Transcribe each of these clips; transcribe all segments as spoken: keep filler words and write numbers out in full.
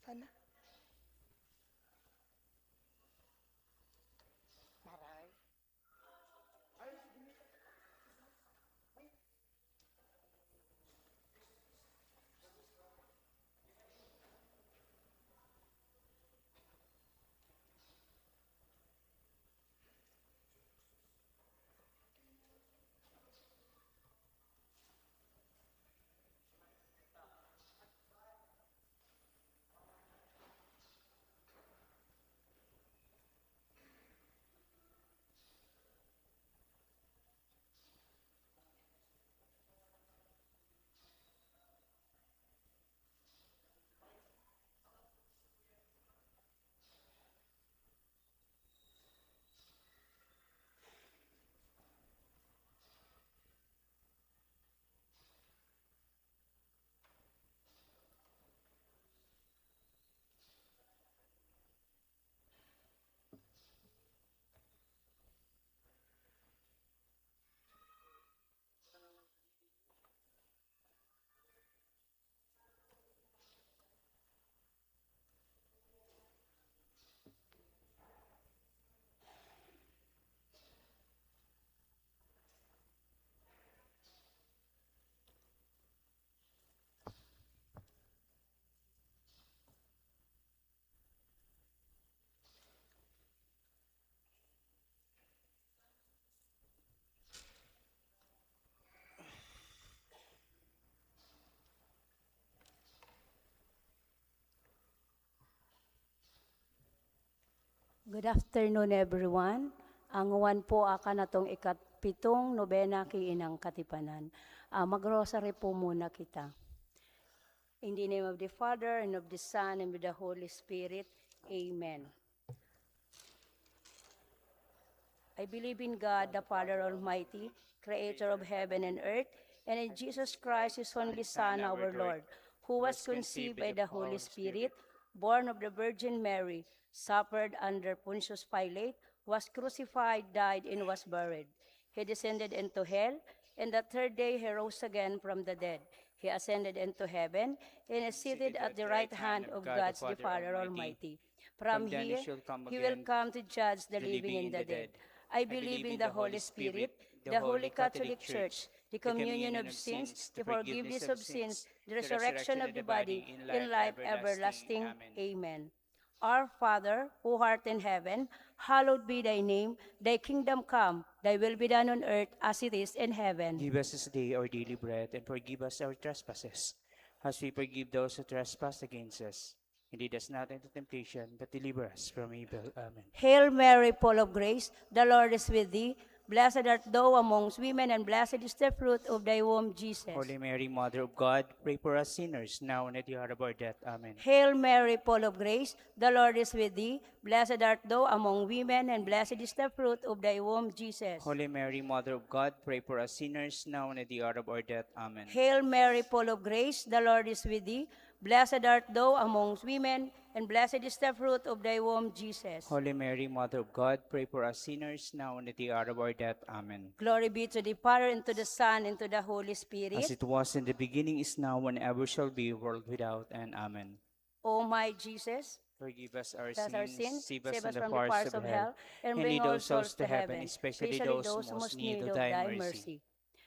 Tana. Maray. Good afternoon, everyone. Ang uwan po akan atong ikapitong nobena ki Inang Katipanan. Ah, mag-rosary po muna kita. In the name of the Father, and of the Son, and of the Holy Spirit. Amen. I believe in God, the Father Almighty, creator of heaven and earth, and in Jesus Christ, his only Son, our Lord, who was conceived by the Holy Spirit, born of the Virgin Mary, suffered under Pontius Pilate, was crucified, died, and was buried. He descended into hell, and the third day he rose again from the dead. He ascended into heaven, and is seated at the right hand of God the Father Almighty. From here, he will come to judge the living and the dead. I believe in the Holy Spirit, the Holy Catholic Church, the communion of sins, the forgiveness of sins, the resurrection of the body, and life everlasting. Amen. Our Father, who art in heaven, hallowed be thy name. Thy kingdom come, thy will be done on earth as it is in heaven. Give us this day our daily bread, and forgive us our trespasses, as we forgive those who trespass against us. And lead us not into temptation, but deliver us from evil. Amen. Hail Mary, full of grace, the Lord is with thee. Blessed art thou amongst women, and blessed is the fruit of thy womb, Jesus. Holy Mary, Mother of God, pray for us sinners, now and at the hour of our death. Amen. Hail Mary, full of grace, the Lord is with thee. Blessed art thou among women, and blessed is the fruit of thy womb, Jesus. Holy Mary, Mother of God, pray for us sinners, now and at the hour of our death. Amen. Hail Mary, full of grace, the Lord is with thee. Blessed art thou amongst women, and blessed is the fruit of thy womb, Jesus. Holy Mary, Mother of God, pray for us sinners, now and at the hour of our death. Amen. Glory be to the Father, and to the Son, and to the Holy Spirit. As it was in the beginning, is now, and ever shall be, world without end. Amen. O my Jesus, forgive us our sins, save us from the fires of hell, and bring all souls to heaven, especially those most need of thy mercy.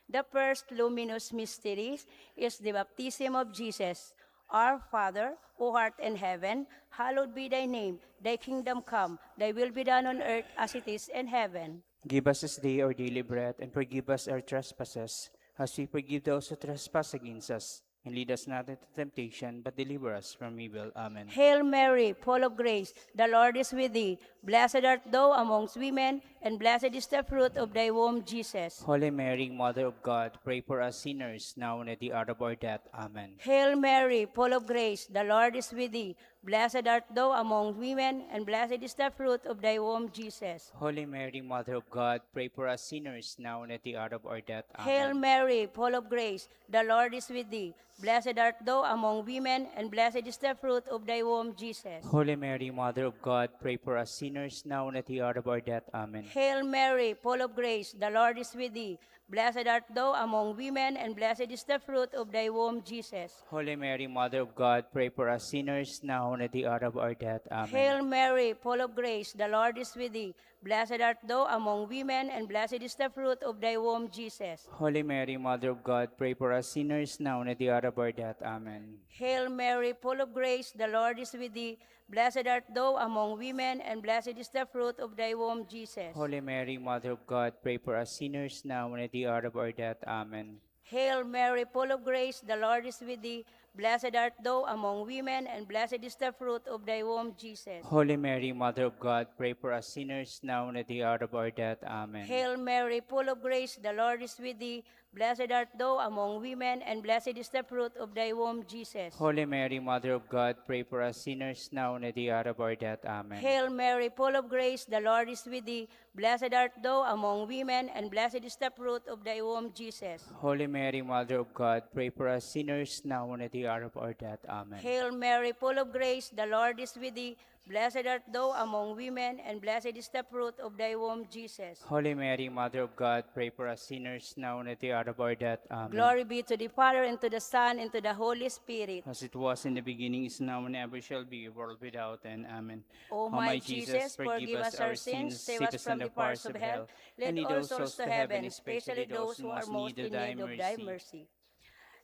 The first luminous mystery is the baptism of Jesus. Our Father, who art in heaven, hallowed be thy name. Thy kingdom come, thy will be done on earth as it is in heaven. Give us this day our daily bread, and forgive us our trespasses, as we forgive those who trespass against us. And lead us not into temptation, but deliver us from evil. Amen. Hail Mary, full of grace, the Lord is with thee. Blessed art thou amongst women, and blessed is the fruit of thy womb, Jesus. Holy Mary, Mother of God, pray for us sinners, now and at the hour of our death. Amen. Hail Mary, full of grace, the Lord is with thee. Blessed art thou among women, and blessed is the fruit of thy womb, Jesus. Holy Mary, Mother of God, pray for us sinners, now and at the hour of our death. Amen. Hail Mary, full of grace, the Lord is with thee. Blessed art thou among women, and blessed is the fruit of thy womb, Jesus. Holy Mary, Mother of God, pray for us sinners, now and at the hour of our death. Amen. Hail Mary, full of grace, the Lord is with thee. Blessed art thou among women, and blessed is the fruit of thy womb, Jesus. Holy Mary, Mother of God, pray for us sinners now and at the hour of our death. Amen. Hail Mary, full of grace, the Lord is with thee. Blessed art thou among women, and blessed is the fruit of thy womb, Jesus. Holy Mary, Mother of God, pray for us sinners now and at the hour of our death. Amen. Hail Mary, full of grace, the Lord is with thee. Blessed art thou among women, and blessed is the fruit of thy womb, Jesus. Holy Mary, Mother of God, pray for us sinners now and at the hour of our death. Amen. Hail Mary, full of grace, the Lord is with thee. Blessed art thou among women, and blessed is the fruit of thy womb, Jesus. Holy Mary, Mother of God, pray for us sinners now and at the hour of our death. Amen. Hail Mary, full of grace, the Lord is with thee. Blessed art thou among women, and blessed is the fruit of thy womb, Jesus. Holy Mary, Mother of God, pray for us sinners now and at the hour of our death. Amen. Hail Mary, full of grace, the Lord is with thee. Blessed art thou among women, and blessed is the fruit of thy womb, Jesus. Holy Mary, Mother of God, pray for us sinners now and at the hour of our death. Amen. Hail Mary, full of grace, the Lord is with thee. Blessed art thou among women, and blessed is the fruit of thy womb, Jesus. Holy Mary, Mother of God, pray for us sinners now and at the hour of our death. Amen. Glory be to the Father, and to the Son, and to the Holy Spirit. As it was in the beginning, is now, and ever shall be, world without end. Amen. O my Jesus, forgive us our sins, save us from the fires of hell, and lead all souls to heaven, especially those who are most in need of thy mercy.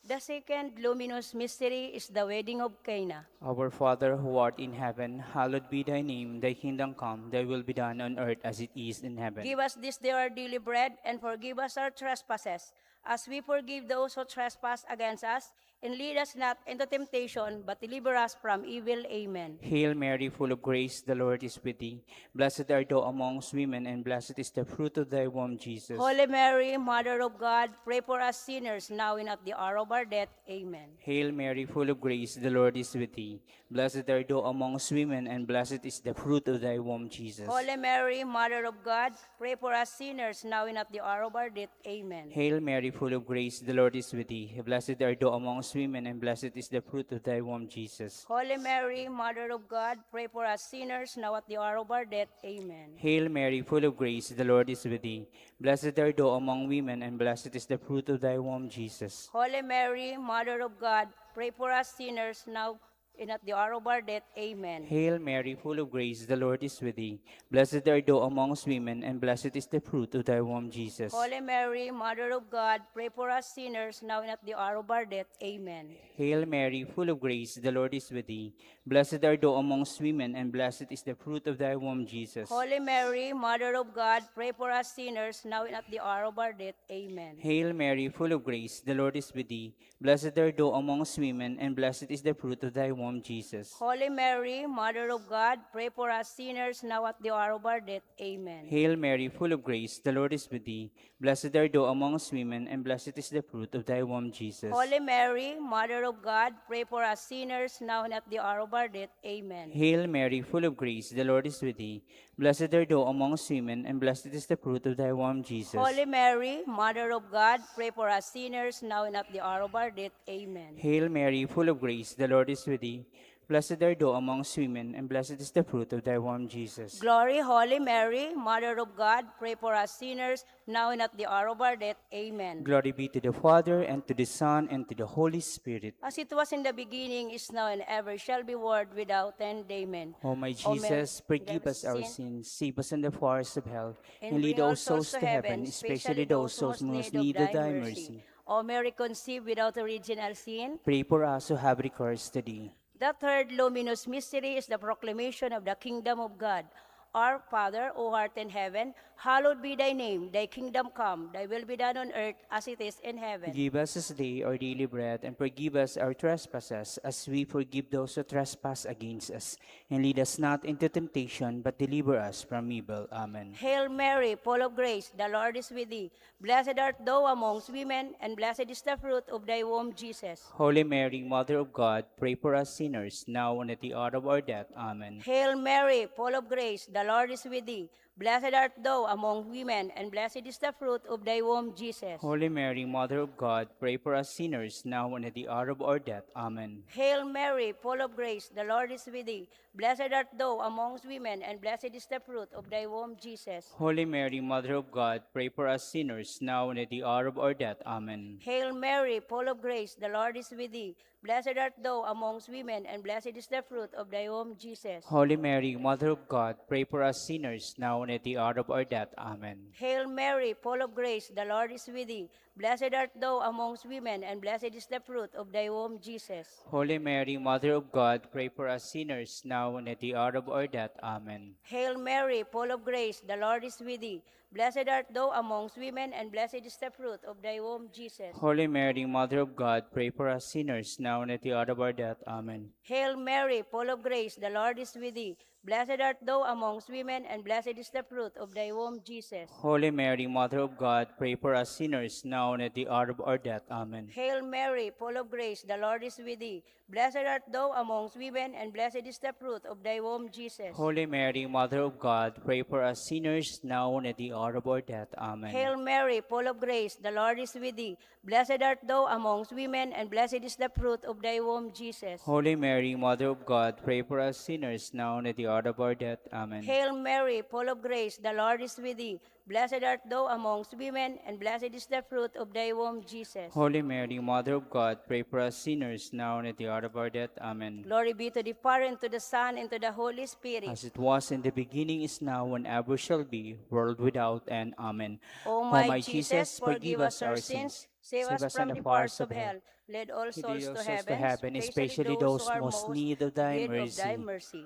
The second luminous mystery is the wedding of Cana. Our Father who art in heaven, hallowed be thy name. Thy kingdom come, thy will be done on earth as it is in heaven. Give us this day our daily bread, and forgive us our trespasses, as we forgive those who trespass against us, and lead us not into temptation, but deliver us from evil. Amen. Hail Mary, full of grace, the Lord is with thee. Blessed art thou amongst women, and blessed is the fruit of thy womb, Jesus. Holy Mary, Mother of God, pray for us sinners, now and at the hour of our death. Amen. Hail Mary, full of grace, the Lord is with thee. Blessed art thou amongst women, and blessed is the fruit of thy womb, Jesus. Holy Mary, Mother of God, pray for us sinners, now and at the hour of our death. Amen. Hail Mary, full of grace, the Lord is with thee. Blessed art thou amongst women, and blessed is the fruit of thy womb, Jesus. Holy Mary, Mother of God, pray for us sinners, now at the hour of our death. Amen. Hail Mary, full of grace, the Lord is with thee. Blessed art thou among women, and blessed is the fruit of thy womb, Jesus. Holy Mary, Mother of God, pray for us sinners, now and at the hour of our death. Amen. Hail Mary, full of grace, the Lord is with thee. Blessed art thou amongst women, and blessed is the fruit of thy womb, Jesus. Holy Mary, Mother of God, pray for us sinners, now and at the hour of our death. Amen. Hail Mary, full of grace, the Lord is with thee. Blessed art thou amongst women, and blessed is the fruit of thy womb, Jesus. Holy Mary, Mother of God, pray for us sinners, now and at the hour of our death. Amen. Hail Mary, full of grace, the Lord is with thee. Blessed art thou amongst women, and blessed is the fruit of thy womb, Jesus. Holy Mary, Mother of God, pray for us sinners, now at the hour of our death. Amen. Hail Mary, full of grace, the Lord is with thee. Blessed art thou amongst women, and blessed is the fruit of thy womb, Jesus. Holy Mary, Mother of God, pray for us sinners, now and at the hour of our death. Amen. Hail Mary, full of grace, the Lord is with thee. Blessed art thou amongst women, and blessed is the fruit of thy womb, Jesus. Holy Mary, Mother of God, pray for us sinners, now and at the hour of our death. Amen. Hail Mary, full of grace, the Lord is with thee. Blessed art thou amongst women, and blessed is the fruit of thy womb, Jesus. Glory, Holy Mary, Mother of God, pray for us sinners, now and at the hour of our death. Amen. Glory be to the Father, and to the Son, and to the Holy Spirit. As it was in the beginning, is now, and ever shall be, world without end. Amen. O my Jesus, forgive us our sins, save us from the fires of hell, and lead all souls to heaven, especially those who most need of thy mercy. O Mary conceived without original sin. Pray for us who have recourse to thee. The third luminous mystery is the proclamation of the kingdom of God. Our Father, who art in heaven, hallowed be thy name. Thy kingdom come. Thy will be done on earth as it is in heaven. Give us this day our daily bread, and forgive us our trespasses, as we forgive those who trespass against us. And lead us not into temptation, but deliver us from evil. Amen. Hail Mary, full of grace, the Lord is with thee. Blessed art thou amongst women, and blessed is the fruit of thy womb, Jesus. Holy Mary, Mother of God, pray for us sinners, now and at the hour of our death. Amen. Hail Mary, full of grace, the Lord is with thee. Blessed art thou among women, and blessed is the fruit of thy womb, Jesus. Holy Mary, Mother of God, pray for us sinners, now and at the hour of our death. Amen. Hail Mary, full of grace, the Lord is with thee. Blessed art thou amongst women, and blessed is the fruit of thy womb, Jesus. Holy Mary, Mother of God, pray for us sinners, now and at the hour of our death. Amen. Hail Mary, full of grace, the Lord is with thee. Blessed art thou amongst women, and blessed is the fruit of thy womb, Jesus. Holy Mary, Mother of God, pray for us sinners, now and at the hour of our death. Amen. Hail Mary, full of grace, the Lord is with thee. Blessed art thou amongst women, and blessed is the fruit of thy womb, Jesus. Holy Mary, Mother of God, pray for us sinners, now and at the hour of our death. Amen. Hail Mary, full of grace, the Lord is with thee. Blessed art thou amongst women, and blessed is the fruit of thy womb, Jesus. Holy Mary, Mother of God, pray for us sinners, now and at the hour of our death. Amen. Hail Mary, full of grace, the Lord is with thee. Blessed art thou amongst women, and blessed is the fruit of thy womb, Jesus. Holy Mary, Mother of God, pray for us sinners, now and at the hour of our death. Amen. Hail Mary, full of grace, the Lord is with thee. Blessed art thou amongst women, and blessed is the fruit of thy womb, Jesus. Holy Mary, Mother of God, pray for us sinners, now and at the hour of our death. Amen. Hail Mary, full of grace, the Lord is with thee. Blessed art thou amongst women, and blessed is the fruit of thy womb, Jesus. Holy Mary, Mother of God, pray for us sinners, now and at the hour of our death. Amen. Hail Mary, full of grace, the Lord is with thee. Blessed art thou amongst women, and blessed is the fruit of thy womb, Jesus. Holy Mary, Mother of God, pray for us sinners, now and at the hour of our death. Amen. Glory be to the Father, and to the Son, and to the Holy Spirit. As it was in the beginning, is now, and ever shall be, world without end. Amen. O my Jesus, forgive us our sins, save us from the fires of hell, lead all souls to heaven, especially those who are most need of thy mercy.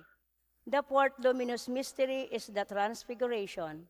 The fourth luminous mystery is the Transfiguration.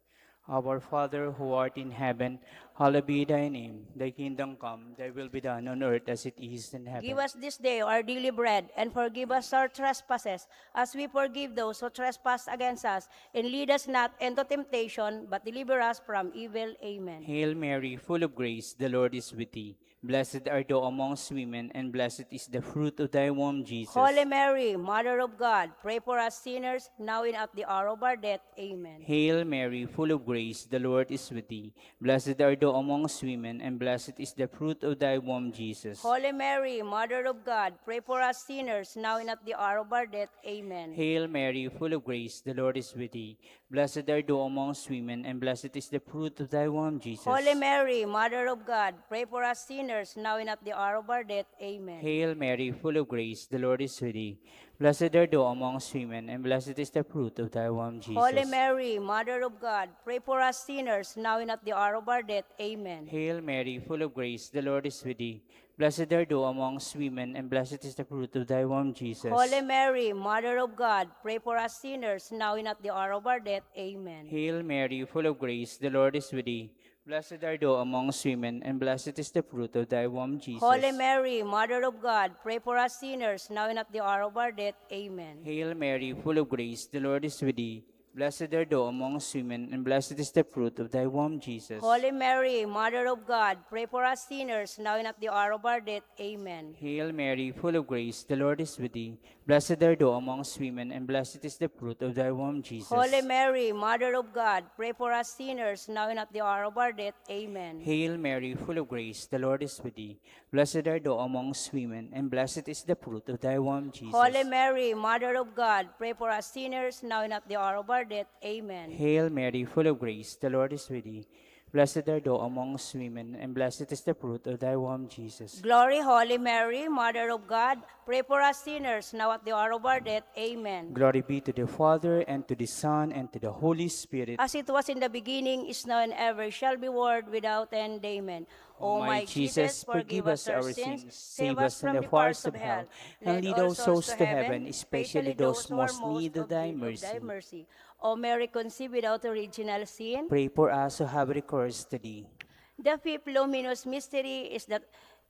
Our Father who art in heaven, hallowed be thy name. Thy kingdom come, thy will be done on earth as it is in heaven. Give us this day our daily bread, and forgive us our trespasses, as we forgive those who trespass against us. And lead us not into temptation, but deliver us from evil. Amen. Hail Mary, full of grace, the Lord is with thee. Blessed art thou amongst women, and blessed is the fruit of thy womb, Jesus. Holy Mary, Mother of God, pray for us sinners, now and at the hour of our death. Amen. Hail Mary, full of grace, the Lord is with thee. Blessed art thou amongst women, and blessed is the fruit of thy womb, Jesus. Holy Mary, Mother of God, pray for us sinners, now and at the hour of our death. Amen. Hail Mary, full of grace, the Lord is with thee. Blessed art thou amongst women, and blessed is the fruit of thy womb, Jesus. Holy Mary, Mother of God, pray for us sinners, now and at the hour of our death. Amen. Hail Mary, full of grace, the Lord is with thee. Blessed art thou amongst women, and blessed is the fruit of thy womb, Jesus. Holy Mary, Mother of God, pray for us sinners, now and at the hour of our death. Amen. Hail Mary, full of grace, the Lord is with thee. Blessed art thou amongst women, and blessed is the fruit of thy womb, Jesus. Holy Mary, Mother of God, pray for us sinners, now and at the hour of our death. Amen. Hail Mary, full of grace, the Lord is with thee. Blessed art thou amongst women, and blessed is the fruit of thy womb, Jesus. Holy Mary, Mother of God, pray for us sinners, now and at the hour of our death. Amen. Hail Mary, full of grace, the Lord is with thee. Blessed art thou amongst women, and blessed is the fruit of thy womb, Jesus. Holy Mary, Mother of God, pray for us sinners, now and at the hour of our death. Amen. Hail Mary, full of grace, the Lord is with thee. Blessed art thou amongst women, and blessed is the fruit of thy womb, Jesus. Holy Mary, Mother of God, pray for us sinners, now and at the hour of our death. Amen. Hail Mary, full of grace, the Lord is with thee. Blessed art thou amongst women, and blessed is the fruit of thy womb, Jesus. Holy Mary, Mother of God, pray for us sinners, now and at the hour of our death. Amen. Hail Mary, full of grace, the Lord is with thee. Blessed art thou amongst women, and blessed is the fruit of thy womb, Jesus. Glory, Holy Mary, Mother of God, pray for us sinners, now at the hour of our death. Amen. Glory be to the Father, and to the Son, and to the Holy Spirit. As it was in the beginning, is now, and ever shall be, world without end. Amen. O my Jesus, forgive us our sins, save us from the fires of hell, and lead all souls to heaven, especially those most need of thy mercy. O Mary conceived without original sin, pray for us who have recourse to thee. The fifth luminous mystery is the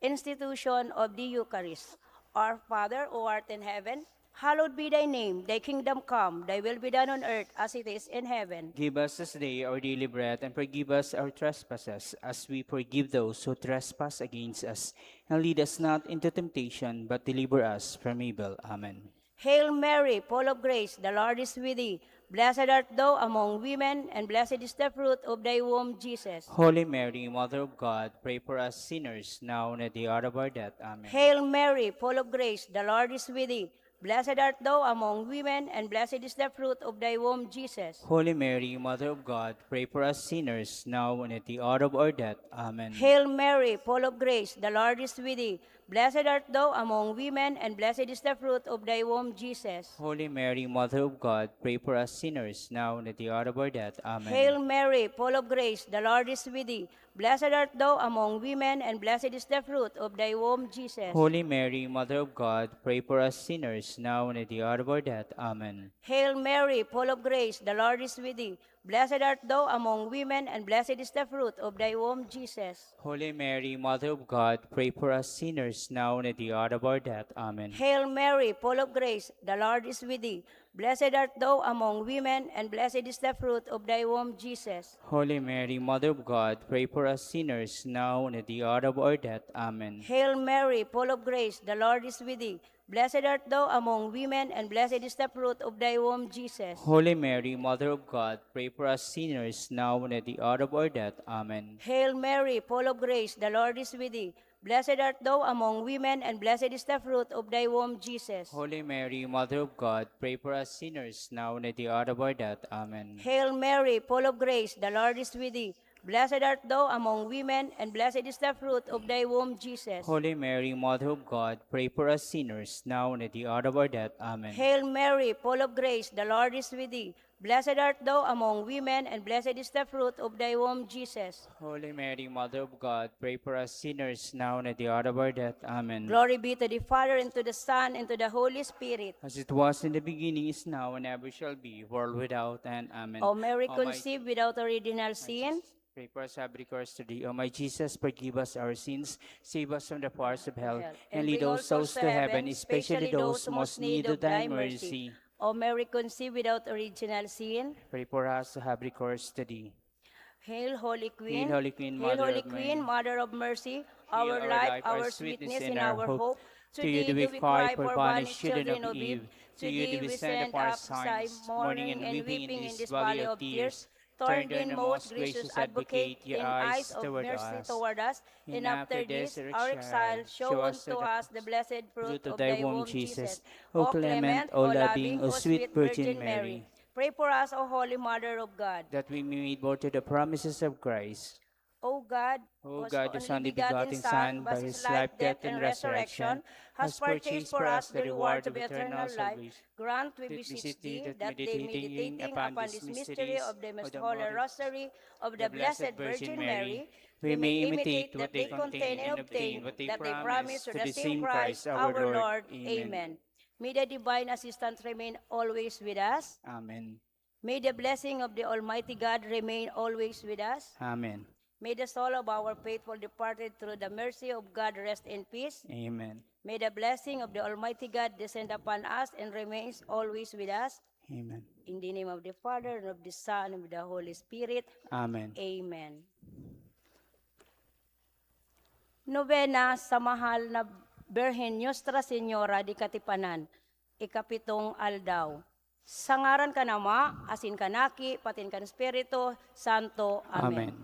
institution of the Eucharist. Our Father who art in heaven, hallowed be thy name. Thy kingdom come. Thy will be done on earth as it is in heaven. Give us this day our daily bread, and forgive us our trespasses, as we forgive those who trespass against us. And lead us not into temptation, but deliver us from evil. Amen. Hail Mary, full of grace, the Lord is with thee. Blessed art thou among women, and blessed is the fruit of thy womb, Jesus. Holy Mary, Mother of God, pray for us sinners, now and at the hour of our death. Amen. Hail Mary, full of grace, the Lord is with thee. Blessed art thou among women, and blessed is the fruit of thy womb, Jesus. Holy Mary, Mother of God, pray for us sinners, now and at the hour of our death. Amen. Hail Mary, full of grace, the Lord is with thee. Blessed art thou among women, and blessed is the fruit of thy womb, Jesus. Holy Mary, Mother of God, pray for us sinners, now and at the hour of our death. Amen. Hail Mary, full of grace, the Lord is with thee. Blessed art thou among women, and blessed is the fruit of thy womb, Jesus. Holy Mary, Mother of God, pray for us sinners, now and at the hour of our death. Amen. Hail Mary, full of grace, the Lord is with thee. Blessed art thou among women, and blessed is the fruit of thy womb, Jesus. Holy Mary, Mother of God, pray for us sinners, now and at the hour of our death. Amen. Hail Mary, full of grace, the Lord is with thee. Blessed art thou among women, and blessed is the fruit of thy womb, Jesus. Holy Mary, Mother of God, pray for us sinners, now and at the hour of our death. Amen. Hail Mary, full of grace, the Lord is with thee. Blessed art thou among women, and blessed is the fruit of thy womb, Jesus. Holy Mary, Mother of God, pray for us sinners, now and at the hour of our death. Amen. Hail Mary, full of grace, the Lord is with thee. Blessed art thou among women, and blessed is the fruit of thy womb, Jesus. Holy Mary, Mother of God, pray for us sinners, now and at the hour of our death. Amen. Hail Mary, full of grace, the Lord is with thee. Blessed art thou among women, and blessed is the fruit of thy womb, Jesus. Holy Mary, Mother of God, pray for us sinners, now and at the hour of our death. Amen. Hail Mary, full of grace, the Lord is with thee. Blessed art thou among women, and blessed is the fruit of thy womb, Jesus. Holy Mary, Mother of God, pray for us sinners, now and at the hour of our death. Amen. Glory be to the Father, and to the Son, and to the Holy Spirit. As it was in the beginning, is now, and ever shall be, world without end. Amen. O Mary, conceived without original sin. Pray for us, have recourse to thee. O my Jesus, forgive us our sins, save us from the fires of hell, and lead all souls to heaven, especially those most need of thy mercy. O Mary, conceived without original sin. Pray for us who have recourse to thee. Hail, Holy Queen. Hail, Holy Queen, Mother of Mercy. Our life, our sweetness, and our hope. To thee do we cry, poor banished children of Eve. To thee do we send up our sighs, mourning and weeping in this valley of tears. Turn then, most gracious Advocate, your eyes toward us, and after this our exile, show unto us the blessed fruit of thy womb, Jesus. O clement, O loving, O sweet Virgin Mary, pray for us, O Holy Mother of God, that we may be made worthy of the promises of Christ. O God, O God, whose only begotten Son, by his life, death, and resurrection, has purchased for us the reward of eternal life, grant, we beseech thee, that meditating upon this mystery of the most holy rosary of the Blessed Virgin Mary, we may imitate what they contain and obtain that they promise through the same Christ our Lord. Amen. May the divine assistance remain always with us. Amen. May the blessing of the Almighty God remain always with us. Amen. May the soul of our faithful departed through the mercy of God rest in peace. Amen. May the blessing of the Almighty God descend upon us and remains always with us. Amen. In the name of the Father, and of the Son, and of the Holy Spirit. Amen. Amen. Nobena sa mahal na Birhen Nuestra Señora de Katipanan, ikapitong aldaw. Sa ngaran kan Ama, asin kan Aki, patin kan Espiritu Santo. Amen. Amen.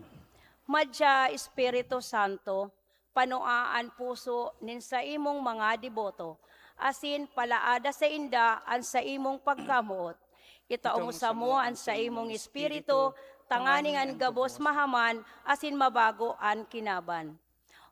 Madya, Espiritu Santo, panua an puso nin saimong mga deboto, asin palaada sainda an saimong pagkamoot. Itao mo samo an saimong Espiritu, tanganing an gabos mahaman asin mabago an kinaban.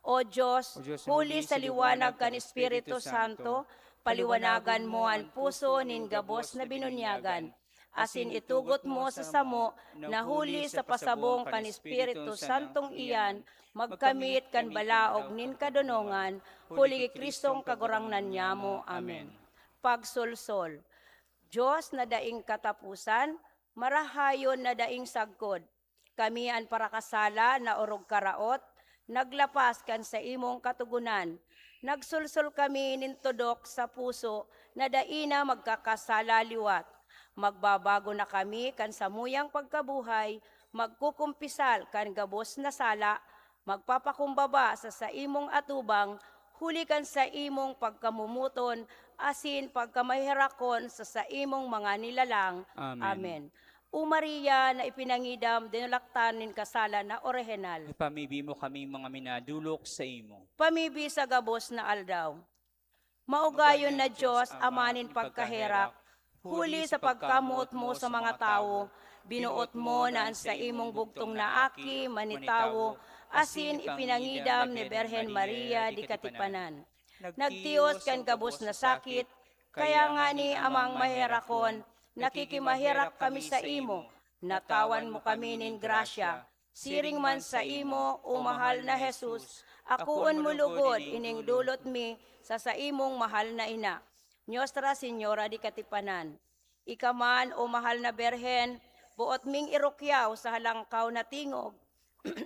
O Dios, huli sa liwanag kan Espiritu Santo, paliwanagan mo an puso nin gabos na binunyagan, asin itugot mo sa samo na huli sa pasabong kan Espiritu Santong iyan, magkamit kan balaog nin kadonongan, huli ki Cristong Kagurangnan nyamo. Amen. Pagsolsol. Dios na daing kataposan, marahayon na daing sagkod, kami an parakasala na orog karaot, naglapas kan saimong Katogonan. Nagsolsol kami nin tudok sa puso na dai na magkakasala liwat. Magbabago na kami kan samuyang pagkabuhay, magkukumpisal kan gabos na sala, magpapakumbaba sa saimong atubang, huli kan saimong pagkamomoton, asin pagkamaherakon sa saimong mga nilalang. Amen. Amen. O Maria na ipinangidam, dinulaktan nin kasalan na orihinal. Ipamibi mo kami mga minadolok sa imo. Pamibi sa gabos na aldaw. Maugayon na Dios, Ama nin pagkaherak, huli sa pagkamoot mo sa mga tawo, binoot mo na an saimong bugtong na aki manitawo, asin ipinangidam ni Birhen Maria di katipanan. Nagtios kan gabos na sakit, kaya ngani, Amang maherakon, nakikimaherak kami saimo, natawan mo kami nin grasya. Siring man saimo, o mahal na Jesus, akoon mo lugod ining dulot mi sa saimong mahal na ina, Nuestra Señora de Katipanan. Ika man, o mahal na Birhen, boot ming irukyaw sa halangkaw na tingog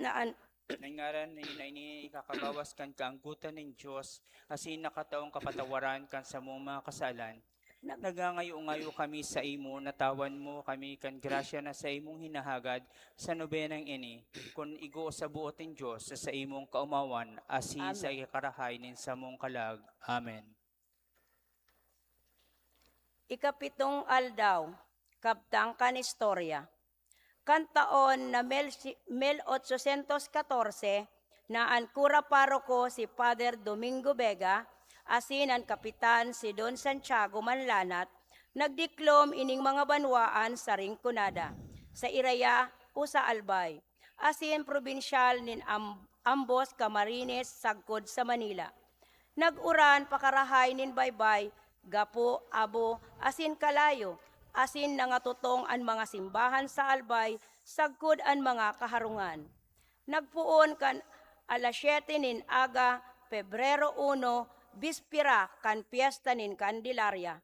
na an- An ngaran na ini ikakabawas kan kaanggotan nin Dios, asin nakataong kapatawaran kan samong mga kasalan. Nag- Nagangayo-ngayo kami saimo, natawan mo kami kan grasya na saimong hinahagad sa nobenang ini, kun igwa sa boot nin Dios sa saimong kaomawan, asin sa Amen. Ikakarahay nin samong kalag. Amen. Ikapitong aldaw, kabtang kan istorya. Kan taon na mil, mil otsosyentos katorse, na an kura paroko si Father Domingo Vega, asin an kapitan si Don Santiago Manlanat, nagdiklom ining mga banwaan sa Rinconada, sa Iraya o sa Albay, asin probinsyal nin am-, ambos Camarines sagkod sa Manila. Nag-uran pakarahay nin baybay, gapo, abo, asin kalayo, asin nangatutong an mga simbahan sa Albay sagkod an mga kaharungan. Nagpoon kan alas siyete nin aga, Pebrero uno, bispera kan Pyesta nin Candelaria.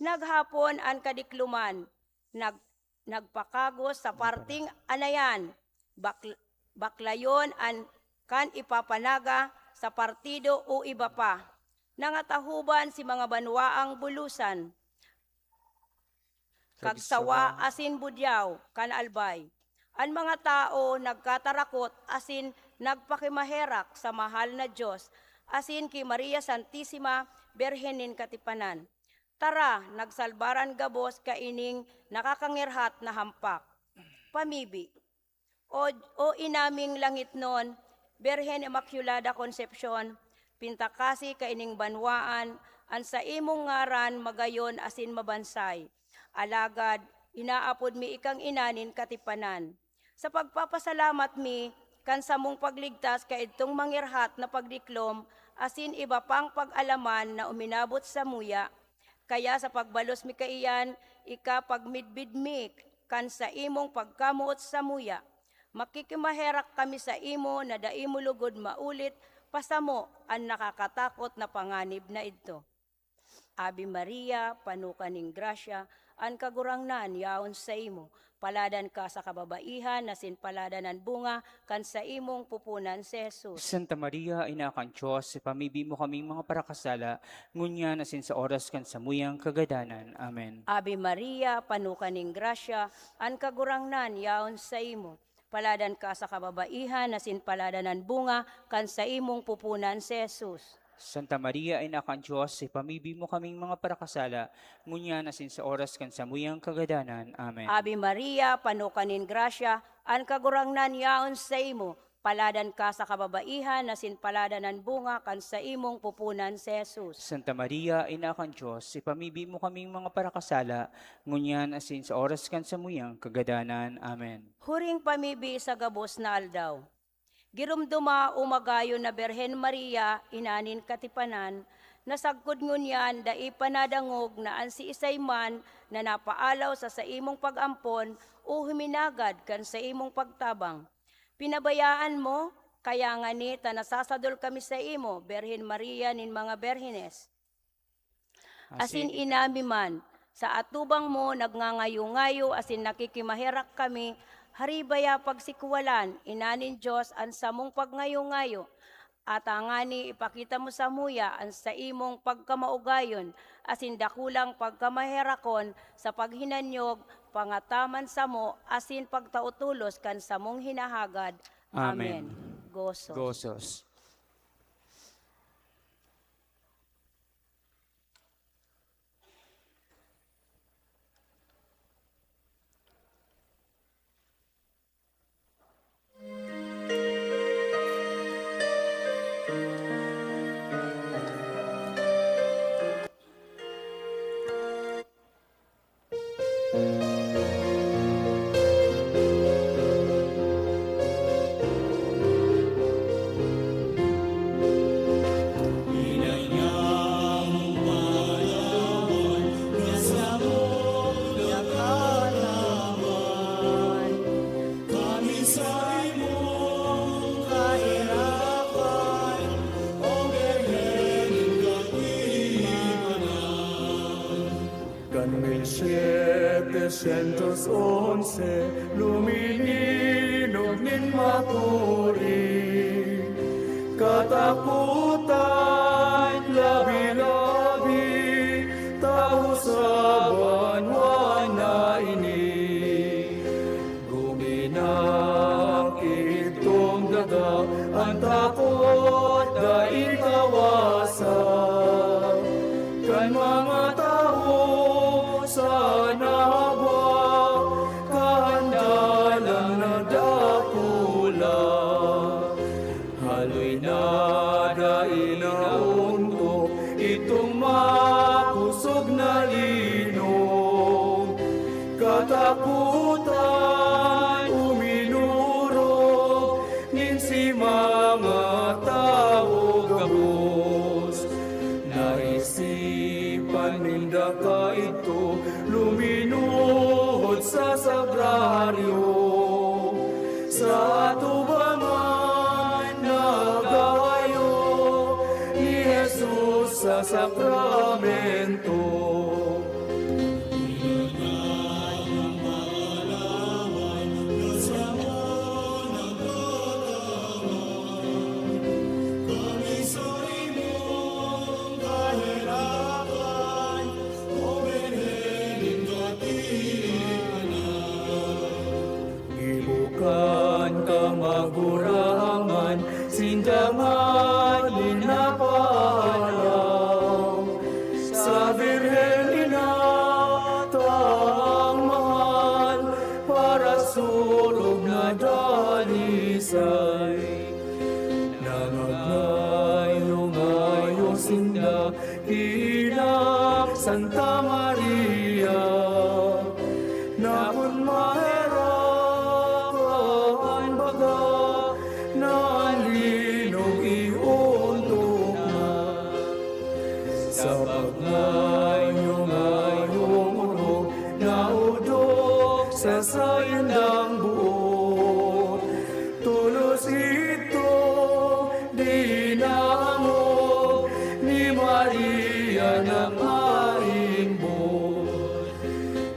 Naghapon an kadikloman, nag-, nagpakagos sa parting anayan, bak-, baklayon an kan ipapanaga sa partido o iba pa. Nangatahoban si mga banwaang Bulusan, Kagsawa asin Budiao kan Albay. An mga tawo nagkatarakot asin nagpakimaherak sa mahal na Dios asin ki Maria Santisima, Birhen nin Katipanan. Tara, nagsalbaran gabos kaining nakakangirhat na hampak. Pamibi. O, o Ina ming langitnon, Birhen Inmaculada Concepcion, pintakasi kaining banwaan an saimong ngaran magayon asin mabansay. Alagad, inaapod mi ikang Ina nin Katipanan. Sa pagpapasalamat mi kan samong pagligtas kaidtong mangirhat na pagdiklom asin iba pang pag-alaman na uminabot samuya, kaya sa pagbalos mi kaiyan, ika pagmidbid mi kan saimong pagkamoot samuya. Makikimaherak kami saimo na dai mo lugod maulit pa samo an nakakatakot na panganib na idto. Ave Maria, pano ka nin grasya, an Kagurangnan yaon saimo. Paladan ka sa kababaihan, asin paladan an bunga kan saimong pupunan si Jesus. Santa Maria, Ina kan Dios, ipamibi mo kaming mga parakasala, ngunyan asin sa oras kan samuyang kagadanan. Amen. Ave Maria, pano ka nin grasya, an Kagurangnan yaon saimo. Paladan ka sa kababaihan, asin paladan an bunga kan saimong pupunan si Jesus. Santa Maria, Ina kan Dios, ipamibi mo kaming mga parakasala, ngunyan asin sa oras kan samuyang kagadanan. Amen. Ave Maria, pano ka nin grasya, an Kagurangnan yaon saimo. Paladan ka sa kababaihan, asin paladan an bunga kan saimong pupunan si Jesus. Santa Maria, Ina kan Dios, ipamibi mo kaming mga parakasala, ngunyan asin sa oras kan samuyang kagadanan. Amen. Huring pamibi sa gabos na aldaw. Giromdoma, o magayon na Birhen Maria, Ina nin Katipanan, na sagkod ngunyan dai pa nadangog na an siisay man na napaalaw sa saimong pag-ampon o huminagad kan saimong pagtabang. Pinabayaan mo, kaya ngani ta nasasadol kami saimo, Birhen Maria nin mga birhenes. Asin Asin ina mi man, sa atubang mo nagngangayo-ngayo asin nakikimaherak kami, hari baya pagsikwalan, Ina nin Dios, an samong pagngayo-ngayo? Ata ngani ipakita mo samuya an saimong pagkamaugayon asin dakulang pagkamaherakon sa paghinanyog, pangataman samo asin pagtao tolos kan samong hinahagad. Amen. Amen. Gozos. Gozos. Sientos onse, lumininog nin makuri. Katapotan, labi-labi, tawo sa banwa na ini. Guminak itong daga, an takot dai kawasa. Kan mga tawo sa nabwa, kahandalan na dakula. Haloy na dai naontok itong makosog na linog. Katapotan, uminorog nin si mga tawo gabos. Naisipan ninda kaidto luminuhod sa sagraryo. Sa atubangan, nagayo ni Jesus sa sakramento. Gibo kan kamagurangan, sinda ngani napaalam. Sa Birhen Ina tang mahal, parasurog na dalisay. Nangangayong-ayo sinda ki Ina Santa Maria, na kun maherak an baga, na an linog iontok na. Sa pagngayong-ngayong orog, naodok sa saindang boot. Tolos idto dinangog ni Maria na maimbod.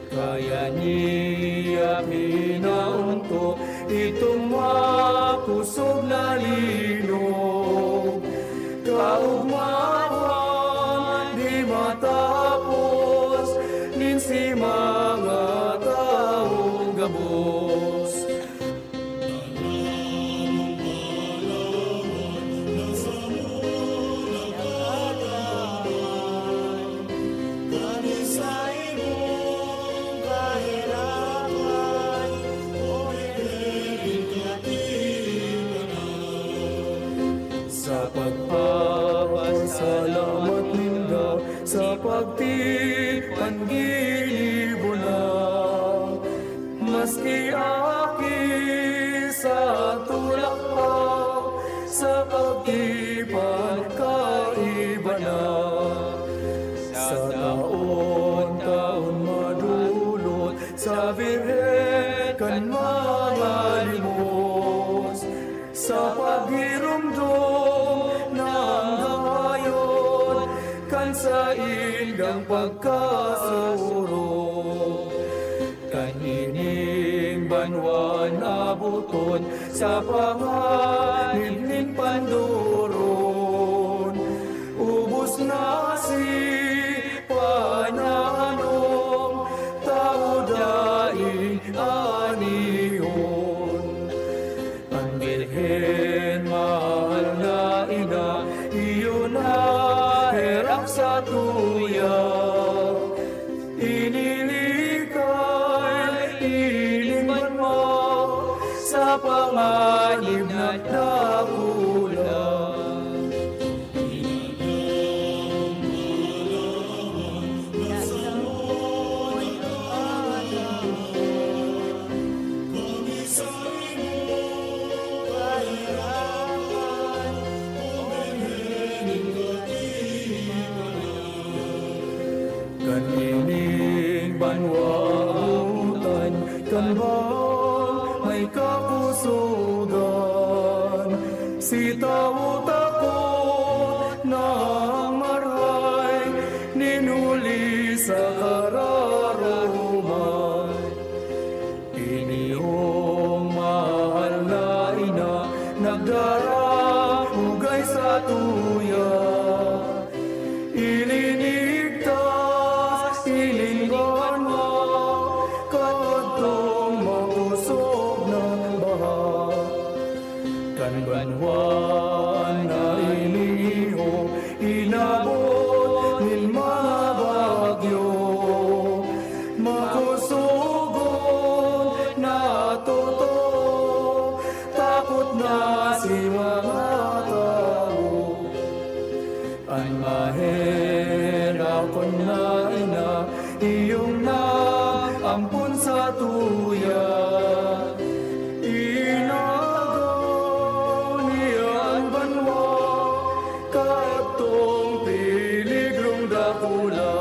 Kaya niya pinauntok itong makosog na linog. Kaugmahan di matapos nin si mga tawong gabos. Sa pagpapasalamat ninda sa pagtipan ginibo na, maski aki sa tulak pa, sa pagtipan kaiba na. Sa taon-taon madulot sa Birhen kan mga limos, sa paghiromdom ng gayon kan saindang pagkasurog. Kan ining banwaan aboton sa panganib nin pandoron. Ubos na si pananom, tawo daing anihon. An Birhen, mahal na ina, iyo naherak sa tuya. Inilikay ining banwa sa panganib na dakula. Kan ining banwa abutan, kan bang may kakusugan, si tawo takot nang marahay, nin huli sa kararoman. tuya. Inagaw niya an banwa, kadtong peligrong dakula.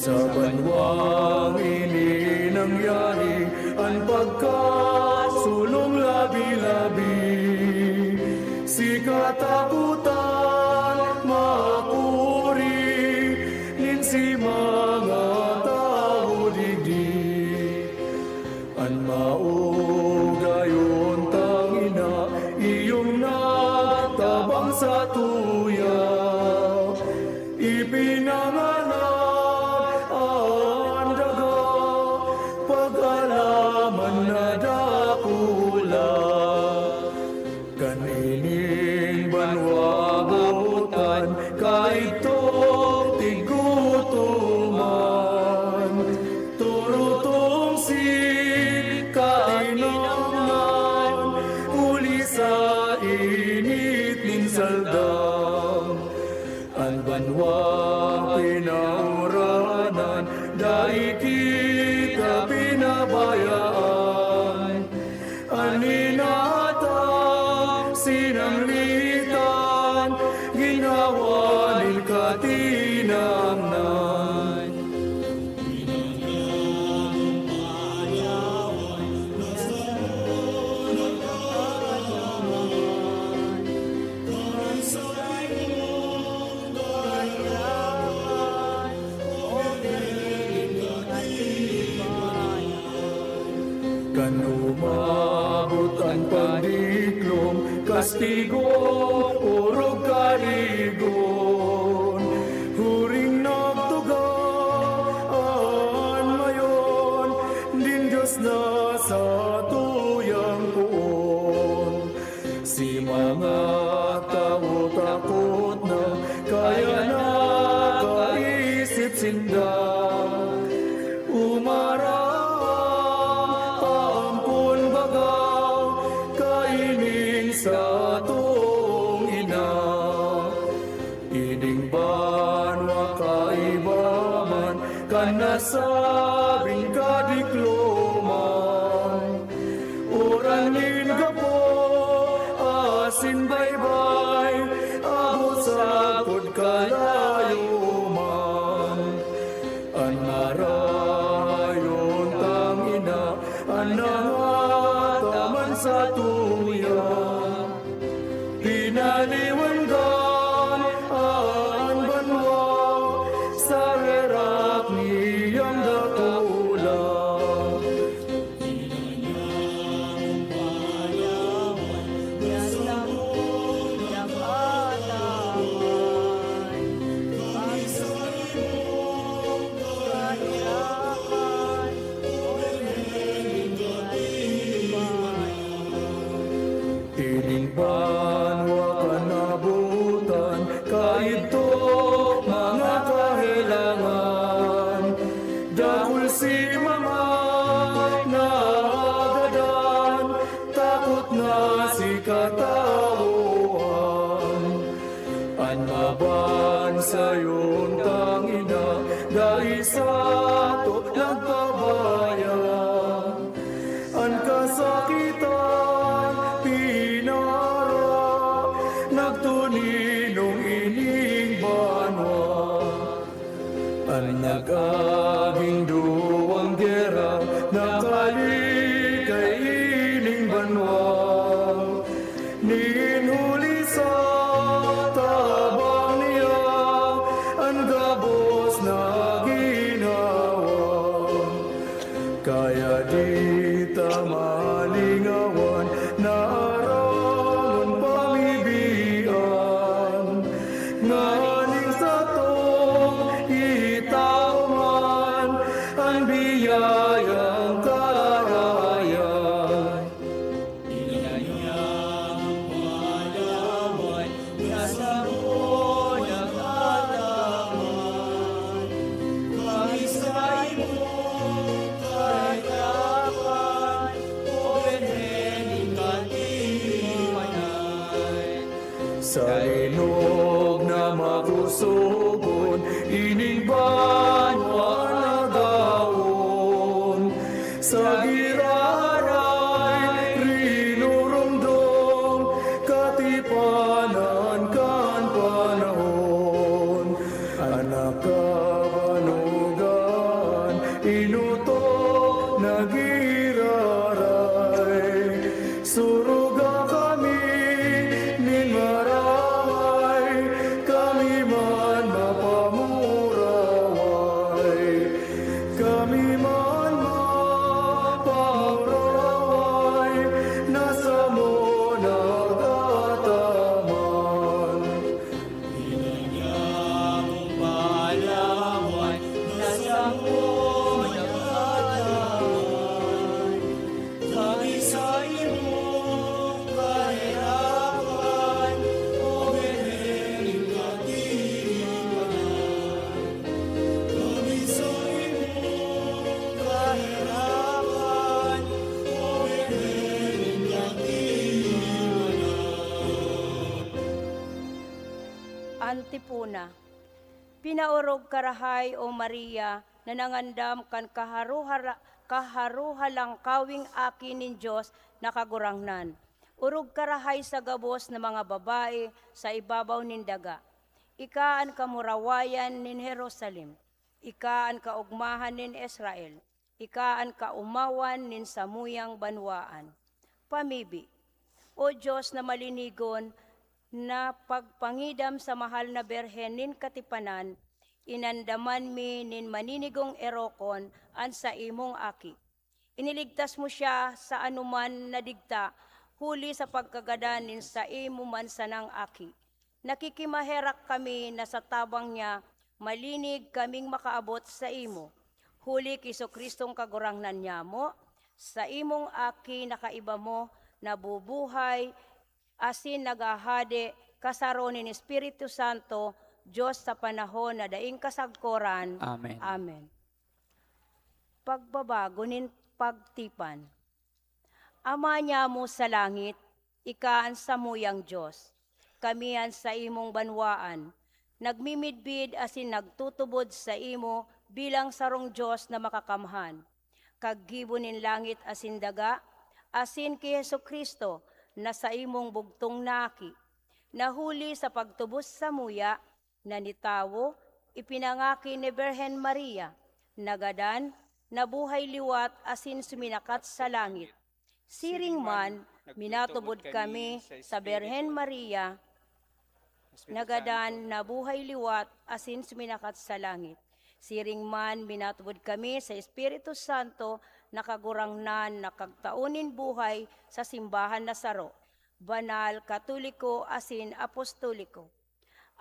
Sa banwang ini nangyari an pagkasulong labi-labi. Si katakotan makuri nin si mga tawo digdi. An maogayon tang ina, iyong nagtabang sa tuya. Ipinanganak an daga, pag-alaman na dakula. Kan ining banwa botan, kaidto tigutoman. Turutong si katinongan, huli sa init nin saldang. An banwa pinauranan, dai kita pinabayaan. An inatang sinanglitan, ginhawa nin katinangnan. Kan umabot an pagdiklom, kastigo, orog karigon, huring nagtuga an mayon nin Dios na satuyang poon. Si mga tawo takot na, kaya nakaisip sinda. Umarang ampon bagaw kaining satong ina. Ining banwa kaiba man kan nasabing kadikloman. Uran nin gapo asin baybay, abot sagkod kalayo man. An marayon tang ina, an nangataman sa tuya. Pinaliwangan an banwa sa herak niyang dakula. Ining banwa kan nabotan, kaidto mga kahelangan. Dakul si mga naagadan, takot na si katawohan. An mabansayon tang ina, dai sato nagpabaya. An kasakitan pinara, nagtuninong ining banwa. An nag-aging duwang gera, nakalikay ining banwa. Nin huli sa tabang niya, an gabos na ginawa. Kaya di ta malingawan na aramon pamibian, nganing satong itao man an biyayang karayan. Inanyang palawan na saro nagkataman. Tipuna. Pinaorog ka rahay, O Maria, na nangandam kan kaharuhala-, kaharuhalangkawing Aki nin Dios na Kagurangnan. Orog ka rahay sa gabos na mga babayi sa ibabaw nin daga. Ika an kamurawayan nin Jerusalem. Ika an kaogmahan nin Israel. Ika an kaomawan nin samuyang banwaan. Pamibi. O Dios na malinigon, na pagpangidam sa mahal na Birhen nin Katipanan, inandaman mi nin maninigong erokon an saimong Aki. Iniligtas mo siya sa anoman na digta, huli sa pagkagadan nin saimo man sanang Aki. Nakikimaherak kami na sa tabang niya, malinig kaming makaabot saimo. Huli ki Jesu-Cristong Kagurangnan nyamo, saimong Aki na kaiba mo, nabubuhay asin naghahade kasaro nin Espiritu Santo, Dios sa panahon na daing kasagkoran. Amen. Amen. Pagbabago nin pagtipan. Ama nyamo sa langit, ika an samuyang Dios. Kami an saimong banwaan. Nagmimidbid asin nagtutubod saimo bilang sarong Dios na makakamhan. Kaggibo nin langit asin daga, asin ki Jesu-Cristo na saimong bugtong na Aki, na huli sa pagtubos samuya, na nitawo, ipinangaki ni Birhen Maria, nagadan, nabuhay liwat asin suminakat sa langit. Siring man, minatubod kami sa Birhen Maria, nagadan, nabuhay liwat asin suminakat sa langit. Siring man, minatubod kami sa Espiritu Santo na Kagurangnan na kagtao nin buhay sa simbahan na saro, banal, katoliko asin apostoliko.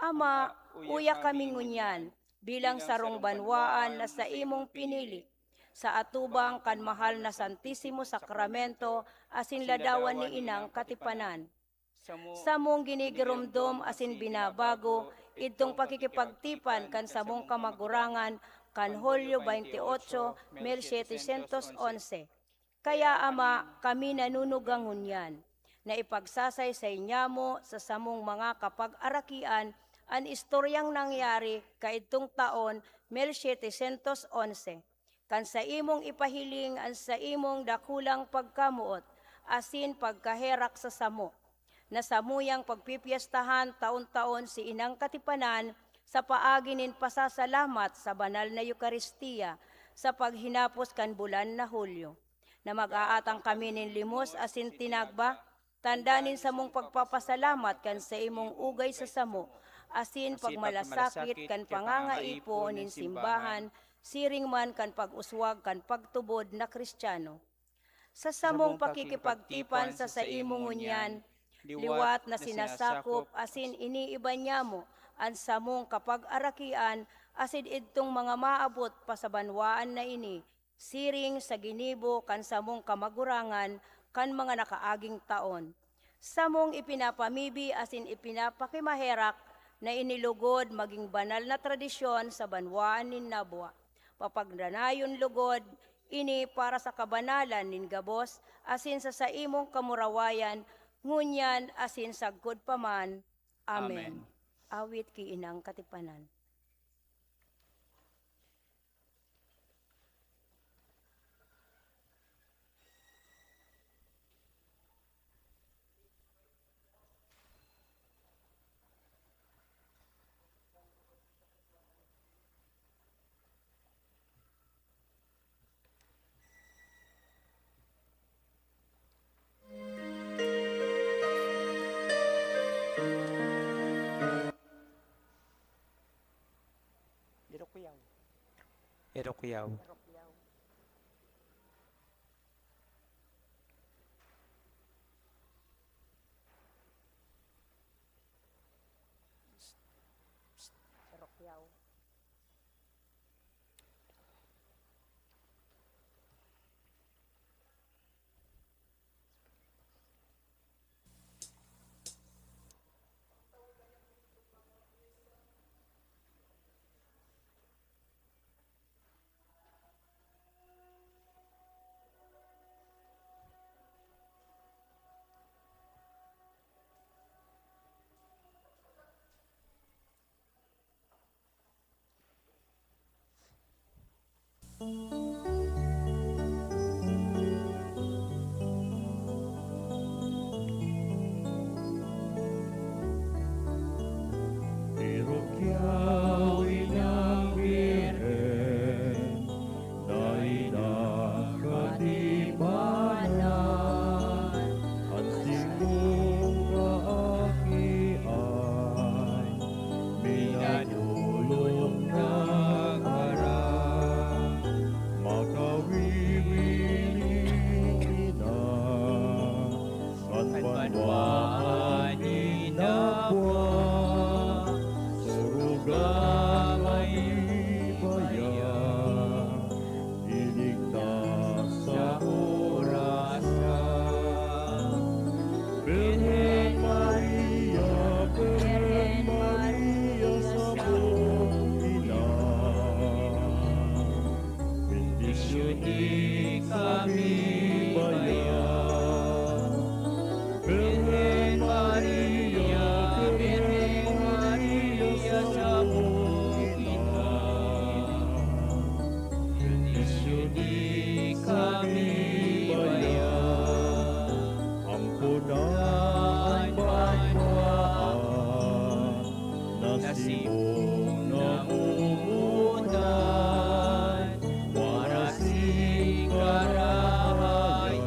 Ama, uya kami ngunyan bilang sarong banwaan na saimong pinili, sa atubang kan mahal na Santisimo Sakramento asin ladawan ni Inang Katipanan. Samong ginigiromdom asin binabago idtong pakikipagtipan kan samong kamagurangan kan Hulyo twenty-eight, mil setecientos onse. Kaya, Ama, kami nanunugang ngunyan na ipagsasaysay nyamo sa samong mga kapag-arakian an istoryang nangyari kaidtong taon mil setecientos onse, kan saimong ipahiling an saimong dakulang pagkamoot asin pagkaherak sa samo, na samuyang pagpipyestahan taon-taon si Inang Katipanan sa paagi nin pasasalamat sa banal na Eukaristia sa paghinapos kan bulan na Hulyo, na mag-aatang kami nin limos asin tinagba, tanda nin samong pagpapasalamat kan saimong ugay sa samo, asin pagmalasakit kan pangangaipo nin simbahan, siring man kan pag-uswag kan pagtubod na Kristiyano. Sa samong pakikipagtipan sa saimo ngunyan, liwat na sinasakop asin iniiba nyamo an samong kapag-arakian asin idtong mga maabot pa sa banwaan na ini, siring sa ginibo kan samong kamagurangan kan mga nakaaging taon. Samong ipinapamibi asin ipinapakimaherak na inilugod magin banal na tradisyon sa banwaan nin Nabua. Papagranayon lugod ini para sa kabanalan nin gabos asin sa saimong kamurawayan, ngunyan asin sagkod pa man. Amen. Amen. Awit ki Inang Katipanan. Irokyaw. Irokyaw. Irokyaw. Pero kiyaw inang Birhen, dai na katibanan, an simong kaaki ay minadolok na ngaran. Makawiwiling ina, kan banwaan ninda buwang, soroga magbibaya, iligtas sa orasa. Birhen Maria, Birhen Maria, samong ina, bendisyoni kami baya. Birhen Maria, Birhen Maria, samong ina, bendisyoni kami baya. Ampo na an banwaan na simong nangungutan, warasi karahayan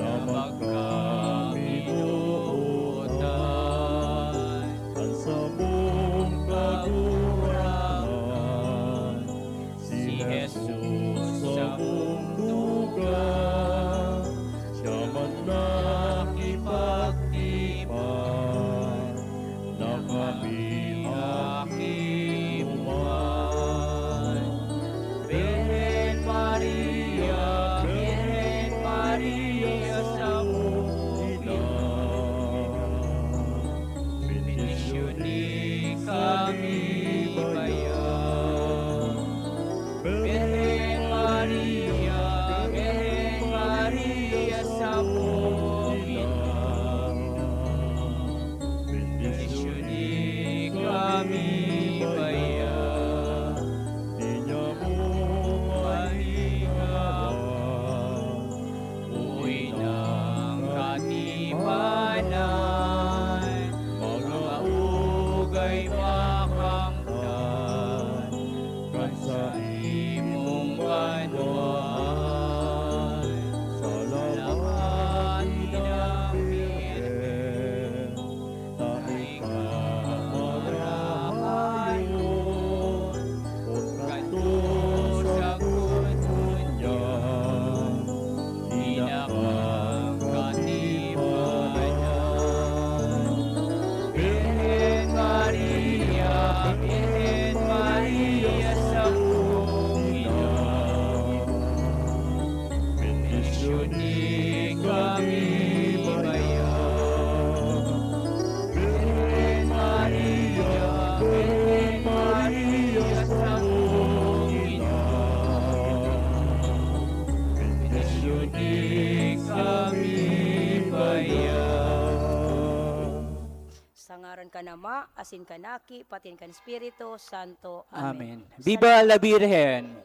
na magkaminuotan. An samong Kagurangnan, si Jesus samong tugang, siya man nakipagtipan, na kami aki man. Birhen Maria, Birhen Maria, samong ina, bendisyoni kami baya. Birhen Maria, Birhen Maria, samong ina, bendisyoni kami baya. Dinyamo malingawan, o inang katibanan, mga ugay makamtan, kan saimong banwaan. Salamat, Inang Birhen, ta ika marahayon, o kadto sagkod ngunyan, di na kang katibanan. Birhen Maria, Birhen Maria, samong ina, bendisyoni kami baya. Birhen Maria, Birhen Maria, samong ina, bendisyoni kami baya. Sa ngaran kan Ama, asin kan Aki, patin kan Espiritu Santo. Amen. Amen. Viva la Virgen!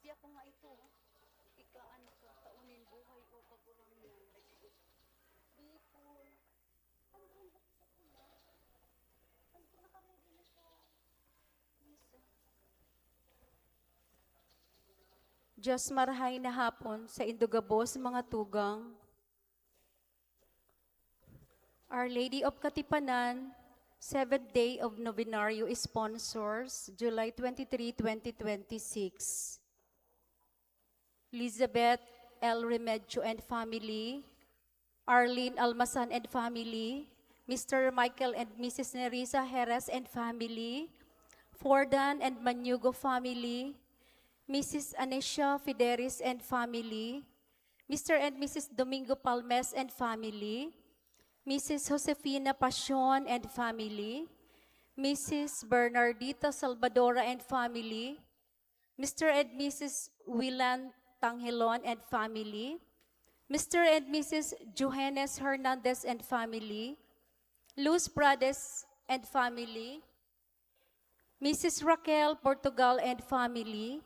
Ako nga ito, ika an kataon nin buhay o kagurangnan. Bicol. Diyos, marahay na hapon saindo gabos, mga tugang. Our Lady of Katipanan, seventh day of Novenario sponsors, July twenty-three, twenty twenty-six. Elizabeth L. Remedyo and family, Arlene Almasan and family, Mister Michael and Missus Nerissa Jerez and family, Fordan and Mañugo family, Missus Anesia Fideris and family, Mister and Missus Domingo Palmes and family, Missus Josefina Pasion and family, Missus Bernardita Salvadora and family, Mister and Missus Willan Tangelon and family, Mister and Missus Johannes Hernandez and family, Luz Prades and family, Missus Raquel Portugal and family,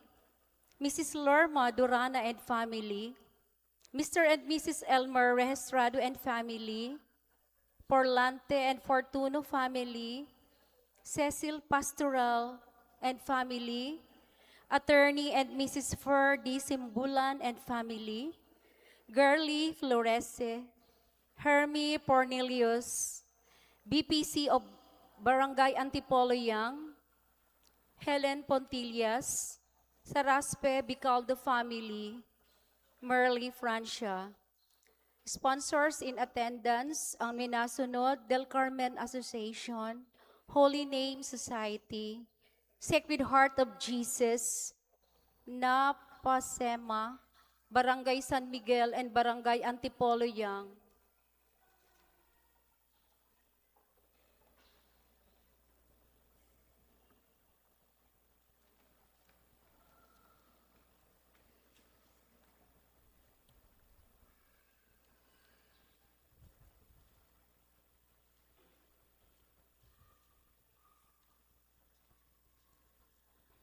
Missus Lorma Durana and family, Mister and Missus Elmer Registrado and family, Porlante and Fortuno family, Cecil Pastoral and family, Attorney and Missus Fer D. Simbulan and family, Girly Florese, Hermie Pornelius, B P C of Barangay Antipolo Young, Helen Pontillas, Saraspe Bicaldo family, Merly Francia. Sponsors in attendance, ang minasunod: Del Carmen Association, Holy Name Society, Sacred Heart of Jesus, Napasema, Barangay San Miguel and Barangay Antipolo Young.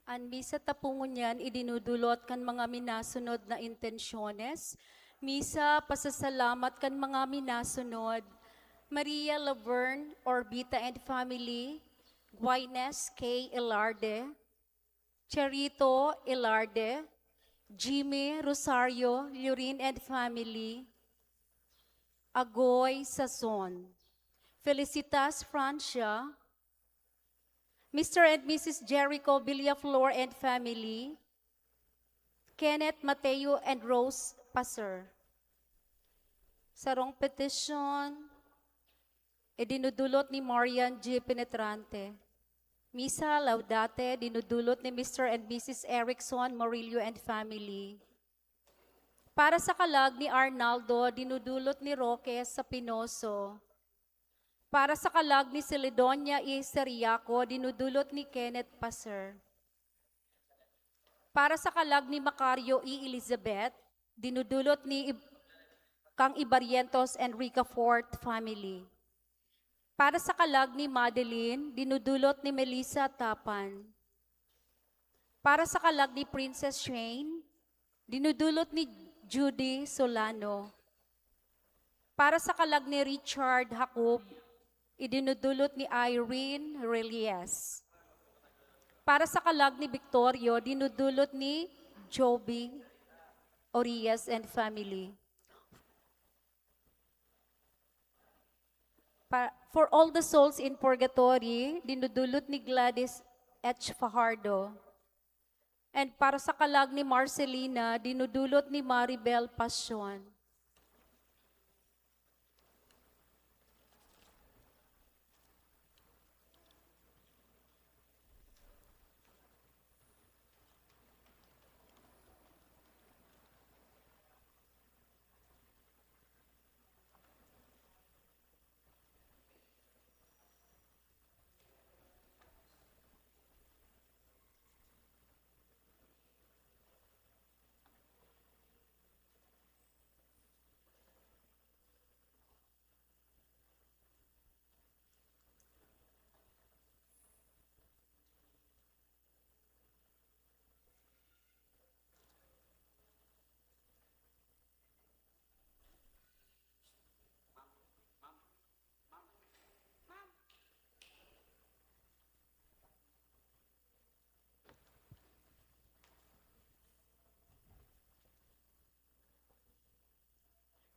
An misa ta po ngunyan idinudulot kan mga minasunod na intensyones. Misa, pasasalamat kan mga minasunod: Maria Laverne Orbita and family, Guines K. Elarde, Charito Elarde, Jimmy Rosario Lurin and family, Agoy Sason, Felicitas Francia, Mister and Missus Jericho Villaflor and family, Kenneth Mateo and Rose Paser. Sarong petisyon, idinudulot ni Marian G. Penetrante. Misa Laudate, dinudulot ni Mister and Missus Erickson Morillo and family. Para sa kalag ni Arnaldo, dinudulot ni Roque Sapinoso. Para sa kalag ni Celidonia E. Seriaco, dinudulot ni Kenneth Paser. Para sa kalag ni Macario E. Elizabeth, dinudulot ni Ib-, kang Ibarrientos and Ricafort family. Para sa kalag ni Madeline, dinudulot ni Melissa Tapan. Para sa kalag ni Princess Shane, dinudulot ni Judy Solano. Para sa kalag ni Richard Jacob, idinudulot ni Irene Relias. Para sa kalag ni Victorio, dinudulot ni Joby Orias and family. Pa-, for all the souls in purgatory, dinudulot ni Gladys H. Fajardo. And para sa kalag ni Marcelina, dinudulot ni Maribel Passion.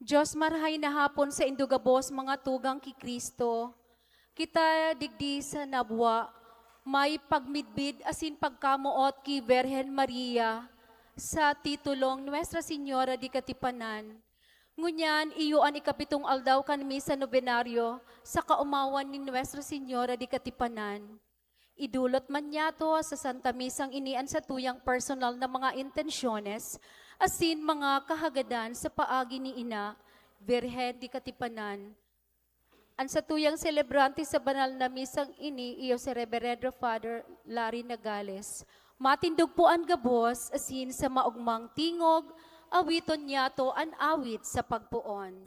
Dios, marahay na hapon saindo gabos, mga tugang ki Cristo. Kita digdi sa Nabua, may pagmidbid asin pagkamoot ki Birhen Maria sa titulong Nuestra Señora de Katipanan. Ngunyan, iyo an ikapitong aldaw kan misa nobenaryo sa kaomawan ni Nuestra Señora de Katipanan. Idolot man niyato sa Santa Misang ini an satuyang personal na mga intensyones asin mga kahagadan sa paagi ni Ina, Birhen de Katipanan. An satuyang selebrante sa banal na misang ini iyo si Reberendo Father Larry Nagales. Matindog po an gabos asin sa maogmang tingog, awiton niyato an awit sa pagpoon.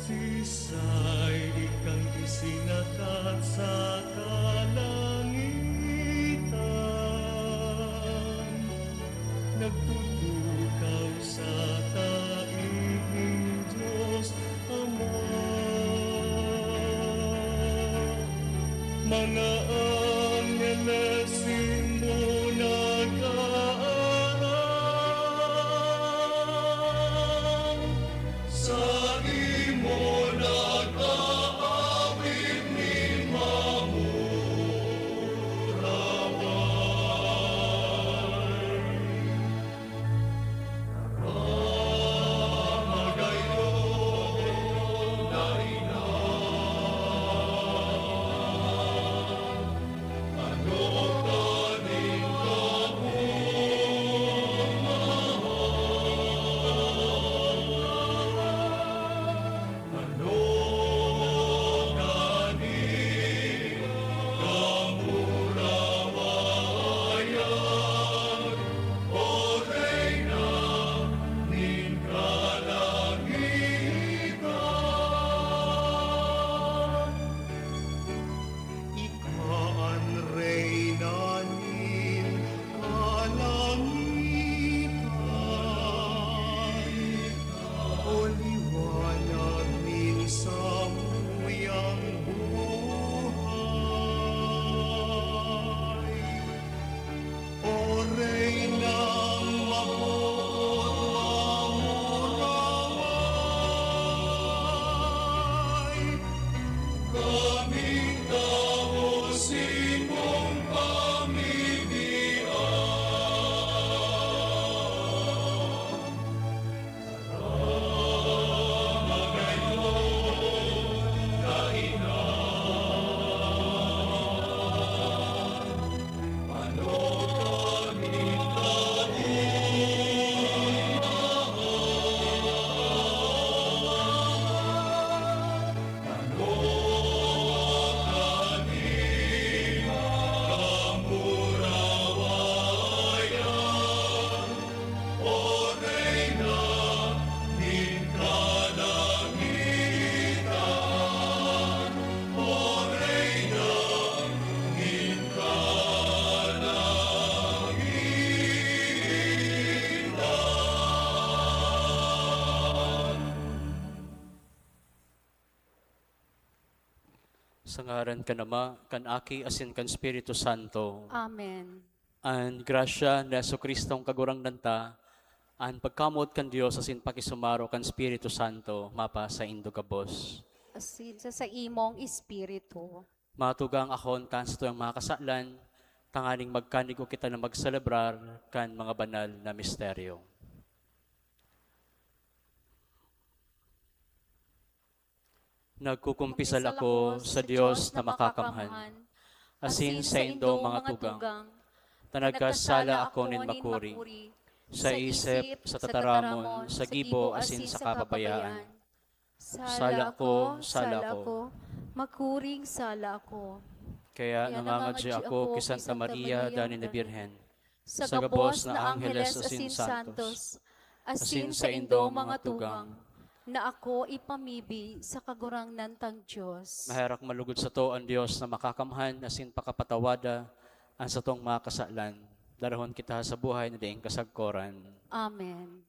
Sisay di kang isinakat sa kalangitan, nagtutukaw sa taing Dios Ama. Mga angeles simo nag-aarang, sa imo nag-aawit nin mamuraway. Ika an Reyna nin kalangitan, o liwanag nin samuyang buhay. O Reynang mapoot mamuraway, kaming tawo simong pamibian. Sa ngaran kan Ama, kan Aki, asin kan Espiritu Santo. Amen. An grasya ni Jesu-Cristong Kagurangnan ta, an pagkamoot kan Dios asin pakisumaro kan Espiritu Santo mapasaindo gabos. Asin sa saimong espiritu. Mga tugang, akon ta an satuyang mga kasalan, tanganing magkanigo kita na magselebrar kan mga banal na misteryo. Nagkukumpisal ako sa Dios na makakamhan, asin saindo, mga tugang, ta nagkasala ako nin makuri, sa isip, sa tataramon, sa gibo, asin sa kapabayaan. Sala ako, sala ako, makuring sala ako. Kaya nangangadya ako ki Santa Maria, danay na Birhen, sa gabos na angheles asin santos, asin saindo, mga tugang, na ako ipamibi sa Kagurangnan tang Dios. Maherak malugod sato an Dios na makakamhan asin pakapatawada an satong mga kasalan. Darahon kita sa buhay na daing kasagkoran. Amen.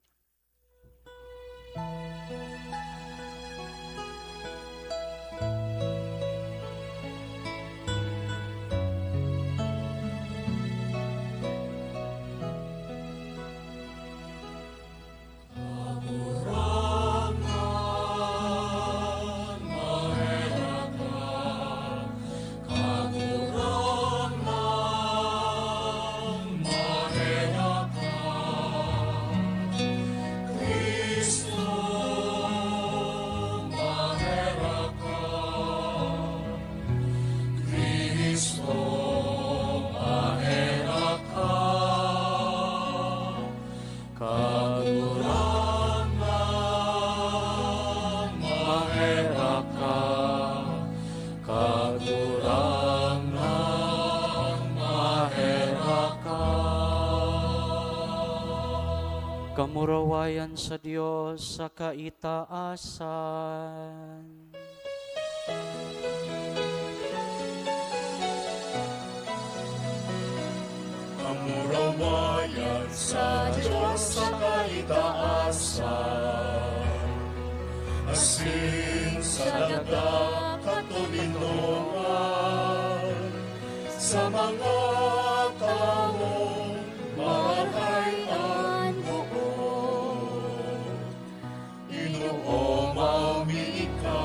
Kagurangnan, maherak ka. Kagurangnan, maherak ka. Kamurawayan sa Dios sa kaitaasan. Kamurawayan sa Dios sa kaitaasan, asin sa daga katoninongan, sa mga tawong marahay an boot. Inooma mi ika,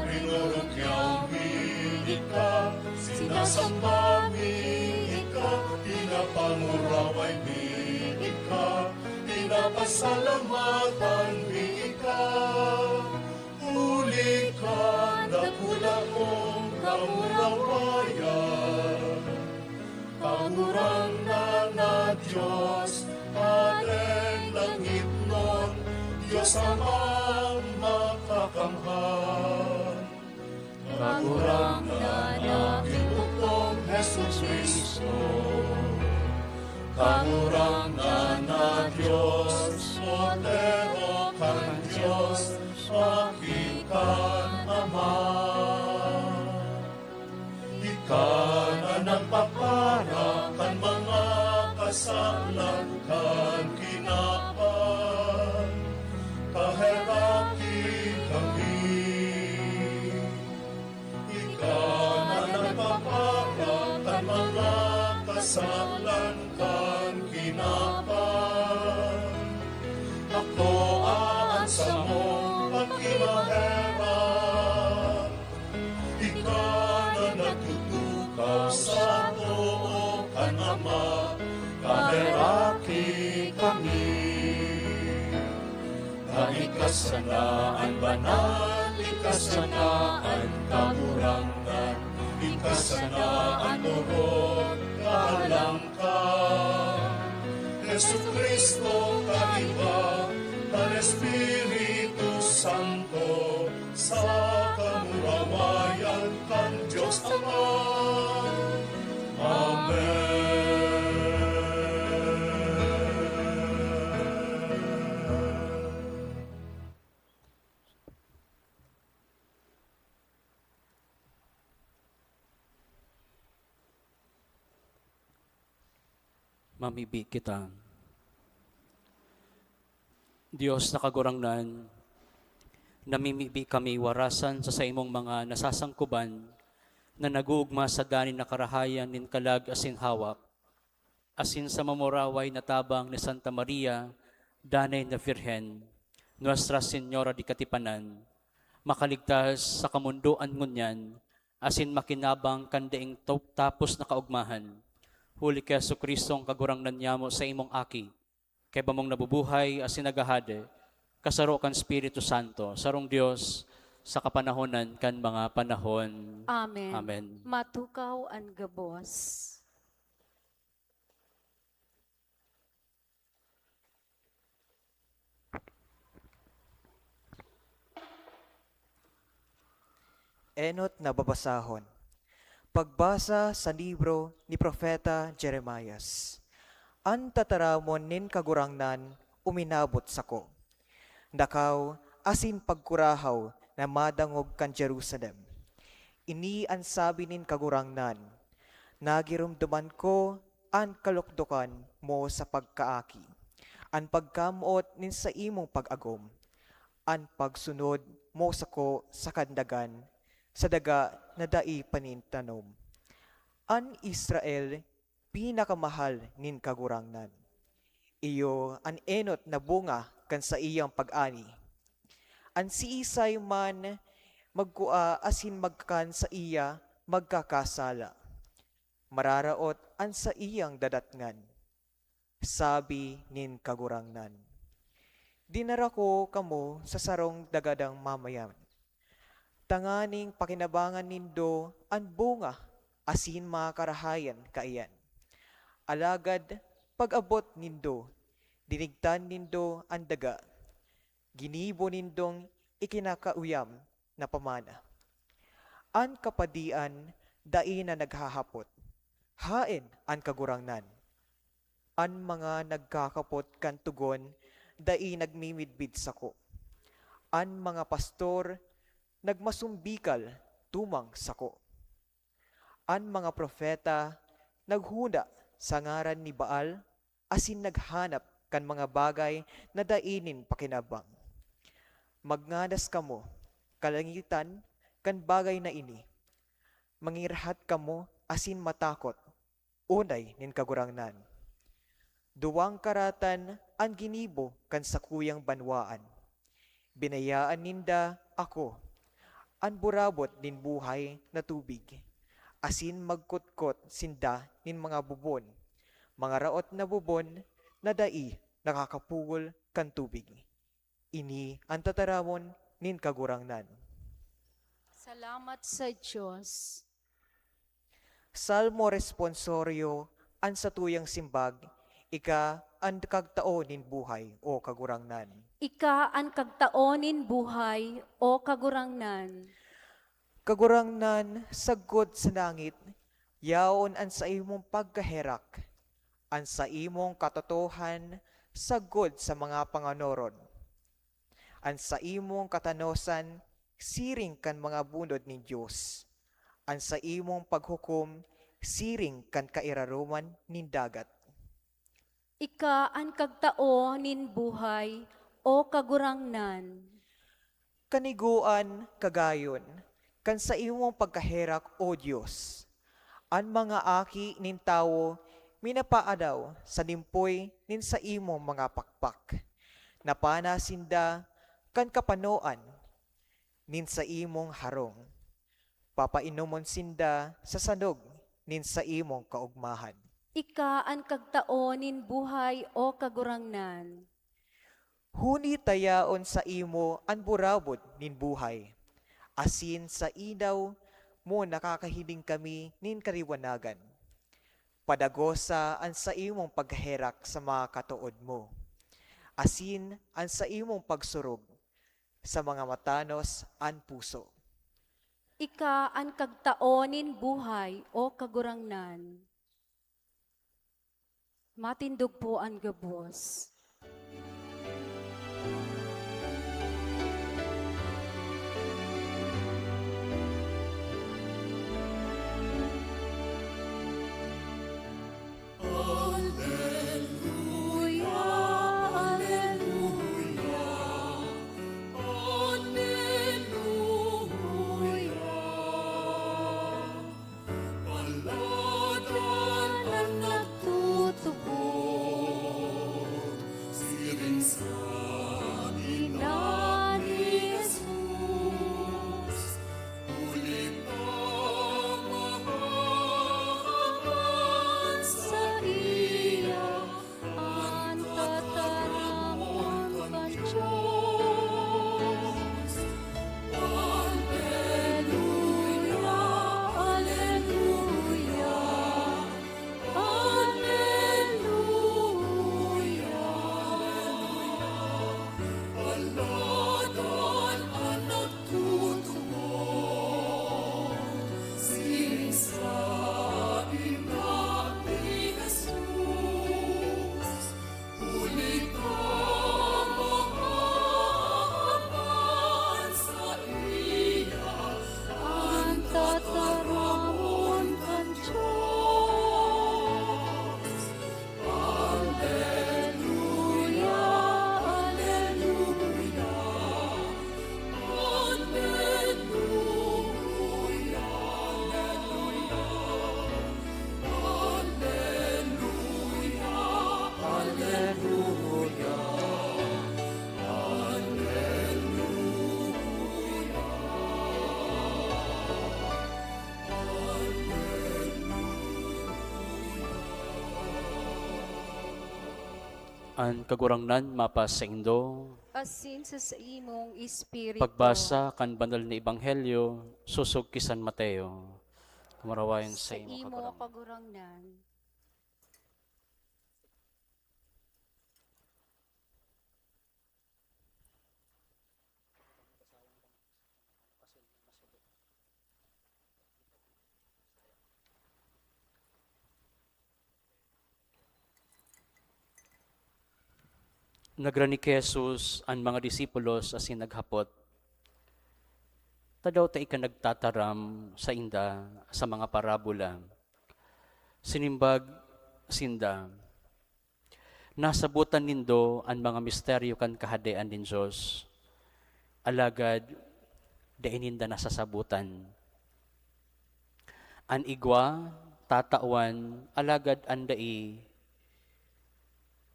rinorogyaw mi ika, sinasamba mi ika, pinapanguraway mi ika, pinapasalamatan mi ika. Huli kan dakula mong kamurawayan. Kagurangnan na Dios, Hadeng langitnon, Dios Amang makakamhan. Kagurangnan na Ginoo kong Jesu-Cristo, Kagurangnan na Dios, Kordero kan Dios, aki kan Ama. Ika na nagpapara kan mga kasalan kan kinaban, kaheraki kami. Ika na nagpapara kan mga kasalan kan kinaban, akoa an samong pakimaherak. Ika na nagtutukaw sa too kan Ama, kaheraki kami. Na ika sana an banal, ika sana an kagurangnan, ika sana an orog, kahalang ka, Jesu-Cristo, kaiba kan Espiritu Santo, sa kamurawayan kan Dios Ama. Amen. Mamibi kita. Dios na Kagurangnan, namimibi kami warasan sa saimong mga nasasangkuban na nag-oogma sa danin na karahayan nin kalag asin hawak, asin sa mamuraway na tabang ni Santa Maria, Danay na Virgen, Nuestra Señora de Katipanan, makaligtas sa kamondoan ngunyan, asin makinabang kan daing to-, tapos na kaogmahan. Huli ki Jesu-Cristong Kagurangnan nyamo, saimong Aki, kaiba mong nabubuhay asin naghahade, kasaro kan Espiritu Santo, sarong Dios, sa kapanahonan kan mga panahon. Amen. Amen. Matukaw an gabos. Enot na babasahon. Pagbasa sa libro ni Propeta Jeremias. An tataramon nin Kagurangnan uminabot sako. Dakaw asin pagkurahaw na madangog kan Jerusalem. Ini an sabi nin Kagurangnan, "Nagiromdoman ko an kalukdokan mo sa pagkaaki, an pagkamoot nin saimong pag-agom, an pagsunod mo sako sa kandagan, sa daga na dai pa nin tanom." An Israel pinakamahal nin Kagurangnan. Iyo an enot na bunga kan saiyang pag-ani. An siisay man magkua asin magkakan saiya magkakasala. Mararaot an saiyang dadatngan, sabi nin Kagurangnan. Dinara ko kamo sa sarong dagadang mamayan, tanganing pakinabangan nindo an bunga asin mga karahayan kaiyan. Alagad pag-abot nindo, dinigtan nindo an daga, ginibo nindong ikinakauyam na pamana. An kapadian dai na naghahapot, "Haen an Kagurangnan?" An mga nagkakapot kan togon dai nagmimidbid sako. An mga pastor nagmasumbikal tumang sako. An mga propeta naghona sa ngaran ni Baal asin naghanap kan mga bagay na dai nin pakinabang. Magngadas kamo, kalangitan, kan bagay na ini. Mangirhat kamo asin matakot, unay nin Kagurangnan. Duwang karatan an ginibo kan sakuyang banwaan. Binayaan ninda ako, an burabot nin buhay na tubig, asin magkutkot sinda nin mga bubon, mga raot na bubon na dai nakakapugol kan tubig. Ini an tataramon nin Kagurangnan. Salamat sa Diyos. Salmo Responsorio. An satuyang simbag, ika an kagtao nin buhay, o Kagurangnan. Ika an kagtao nin buhay, o Kagurangnan. Kagurangnan, sagkod sa langit, yaon an saimong pagkaherak, an saimong katotohan sagkod sa mga panganoron. An saimong katanosan siring kan mga bunod nin Dios, an saimong paghukom siring kan kairaroman nin dagat. Ika an kagtao nin buhay, o Kagurangnan. Kanigoan kagayon kan saimong pagkaherak, O Dios. An mga aki nin tawo minapaadaw sa limpoy nin saimong mga pakpak. Napana sinda kan kapanoan nin saimong harong. Papainomon sinda sa sanog nin saimong kaogmahan. Ika an kagtao nin buhay, o Kagurangnan. Huli ta yaon saimo an burabod nin buhay, asin sa inaw mo nakakahiling kami nin kaliwanagan. Padagosa an saimong pagherak sa mga katood mo, asin an saimong pagsurog sa mga matanos an puso. Ika an kagtao nin buhay, o Kagurangnan. Matindog po an gabos. An Kagurangnan mapasaindo. Asin sa saimong espiritu. Pagbasa kan Banal na Ebanghelyo sosog ki San Mateo. Kumarawayan sa Sa imo, imo, Kagurangnan. Kagurangnan. Nagrani ki Jesus an mga disipulos asin naghapot, "Tadaw ta ika nagtataram sainda sa mga parabola?" Sinimbag sinda, "Nasabotan nindo an mga misteryo kan Kahadean nin Dios, alagad dai ninda nasasabotan. An igwa, tatawan, alagad an dai,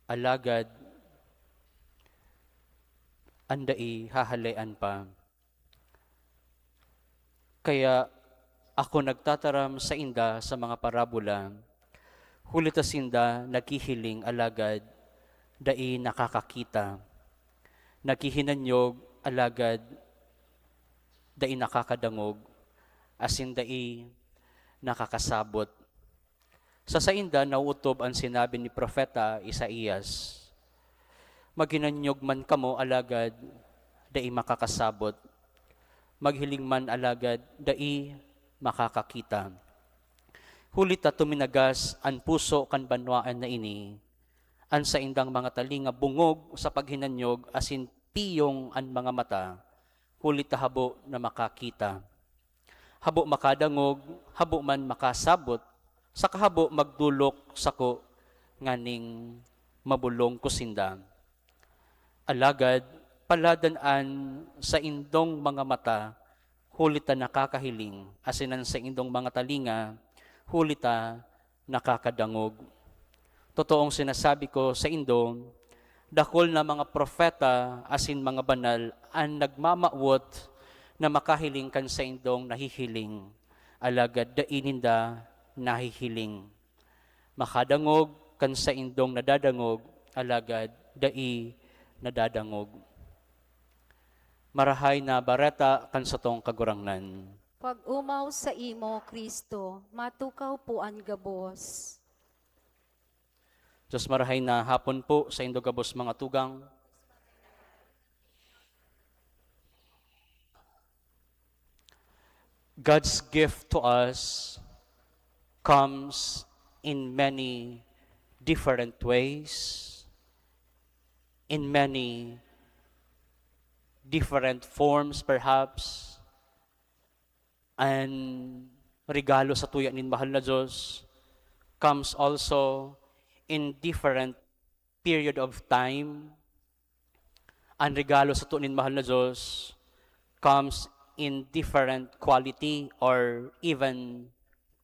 alagad an dai, hahalean pa." Kaya ako nagtataram sainda sa mga parabola, huli ta sinda naghihiling alagad dai nakakakita, naghihinanyog alagad dai nakakadangog, asin dai nakakasabot. Sa sainda naootob an sinabi ni Propeta Isaias, "Maghinanyog man kamo, alagad dai makakasabot. Maghiling man, alagad dai makakakita." Huli ta tuminagas an puso kan banwaan na ini, an saindang mga talinga bungog sa paghinanyog asin piyong an mga mata, huli ta habo na makakita. Habo makadangog, habo man makasabot, saka habo magdolok sako nganing mabolong ko sinda. Alagad paladan an saindong mga mata, huli ta nakakahiling, asin an saindong mga talinga, huli ta nakakadangog. Totoong sinasabi ko saindo, dakul na mga propeta asin mga banal an nagmamawot na makahiling kan saindong nahihiling, alagad dai ninda nahihiling. Makadangog kan saindong nadadangog, alagad dai nadadangog. Marahay na Bareta kan satong Kagurangnan. Pag-omaw saimo, Cristo, matukaw po an gabos. Diyos, marahay na hapon po saindo gabos, mga tugang. God's gift to us comes in many different ways, in many different forms perhaps. An regalo satuya nin mahal na Diyos comes also in different period of time. An regalo sato nin mahal na Diyos comes in different quality or even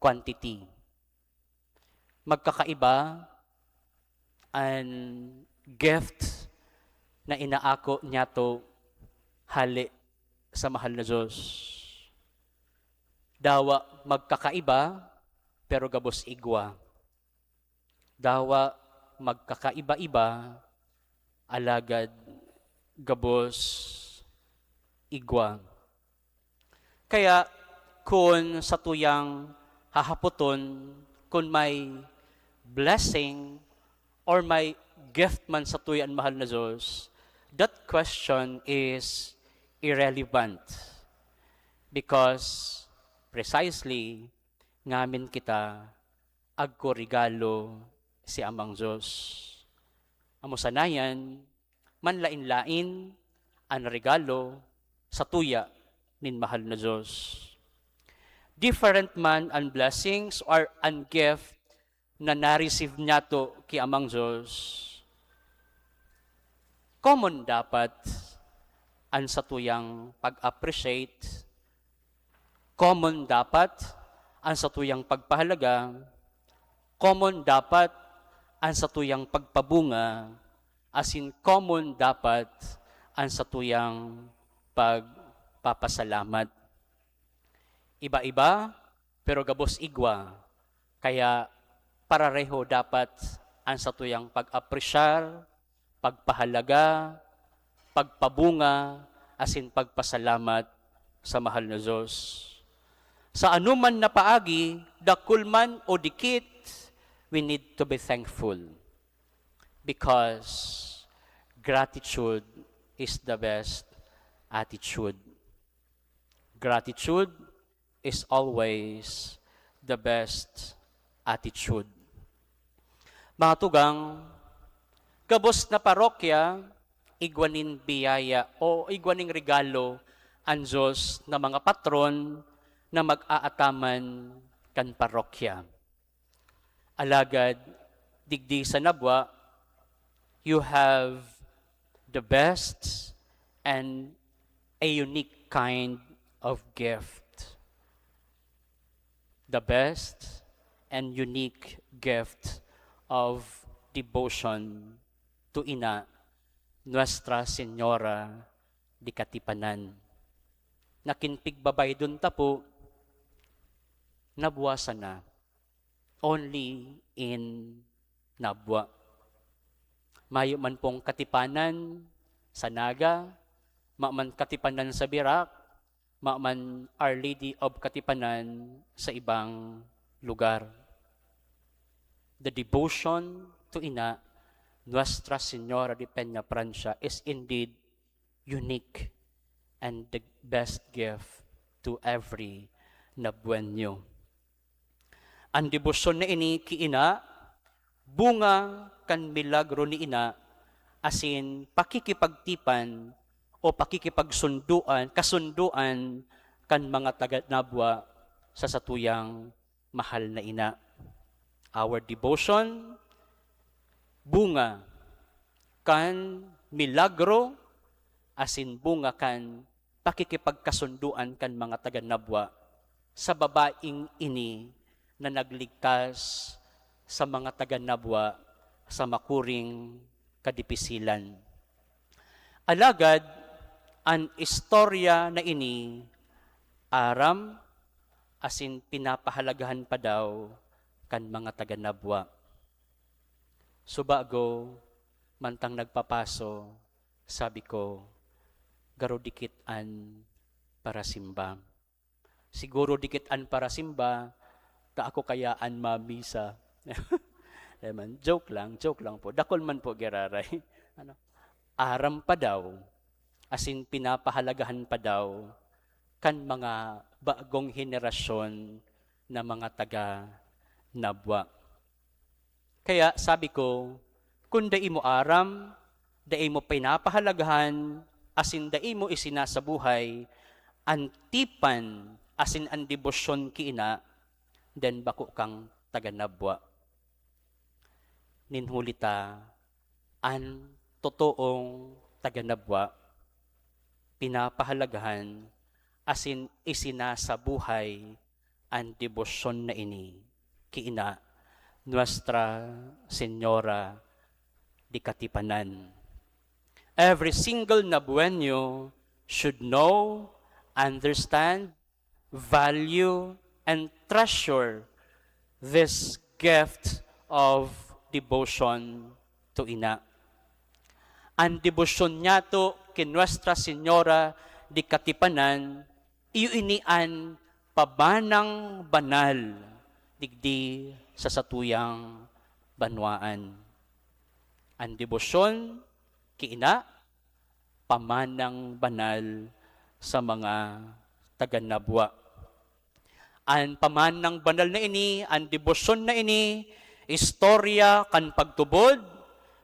quantity. Magkakaiba an gift na inaako niyato hale sa mahal na Diyos. Dawa magkakaiba, pero gabos igwa. Dawa magkakaiba-iba, alagad gabos igwa. Kaya, kun satuyang hahapoton kun may blessing or may gift man satuya an mahal na Diyos, that question is irrelevant. Because, precisely, ngamin kita agko regalo si Amang Diyos. Amo sanayan, manlaen-laen an regalo satuya nin mahal na Diyos. Different man an blessings or an gift na na-receive niyato ki Amang Diyos, common dapat an satuyang pag-appreciate, common dapat an satuyang pagpahalaga, common dapat an satuyang pagpabunga, asin common dapat an satuyang pagpapasalamat. Iba-iba, pero gabos igwa. Kaya parareho dapat an satuyang pag-apresyar, pagpahalaga, pagpabunga, asin pagpasalamat sa mahal na Diyos. Sa anuman na paagi, dakul man o dikit, we need to be thankful because gratitude is the best attitude. Gratitude is always the best attitude. Mga tugang, gabos na parokya, igwa nin biyaya o igwa ning regalo an Diyos na mga patron na mag-aataman kan parokya. Alagad, digdi sa nabwa, you have the best and a unique kind of gift. The best and unique gift of devotion to Ina, Nuestra Señora de Katipanan, na kin pigbabaydon ta po, nabwa sana. Only in Nabwa. Mayo man pong katipanan sa Naga, mayo man katipanan sa Virac, mayo man Our Lady of Katipanan sa ibang lugar. The devotion to Ina, Nuestra Señora de Peña Francia, is indeed unique and the best gift to every Nabueño. An debosyon na ini ki Ina, bunga kan milagro ni Ina, asin pakikipagtipan o pakikipagsunduan, kasunduan kan mga taga Nabua sa satuyang mahal na Ina. Our devotion, bunga kan milagro, asin bunga kan pakikipagkasunduan kan mga taga Nabua sa babaeng ini na nagligtas sa mga taga Nabua sa makuring kadipisilan. Alagad, an istorya na ini aram asin pinapahalagahan pa daw kan mga taga Nabua. Subago, mantang nagpapaso, sabi ko, "Garo dikit an parasimba." Siguro dikit an parasimba, ta ako kaya an mamisa. Ayan man, joke lang, joke lang po. Dakul man po giraray. Ano? Aram pa daw, asin pinapahalagahan pa daw kan mga bagong henerasyon na mga taga Nabua. Kaya sabi ko, kun dai mo aram, dai mo pinapahalagahan, asin dai mo isinasabuhay an tipan asin an debosyon ki Ina, then bako kang taga Nabua. Nin huli ta, an totoong taga Nabua, pinapahalagahan asin isinasabuhay an debosyon na ini ki Ina, Nuestra Señora de Katipanan. Every single Nabueño should know, understand, value, and treasure this gift of devotion to Ina. An debosyon niyato ki Nuestra Señora de Katipanan, iyo ini an pamanang banal digdi sa satuyang banwaan. An debosyon ki Ina, pamanang banal sa mga taga Nabua. An pamanang banal na ini, an debosyon na ini, istorya kan pagtubod,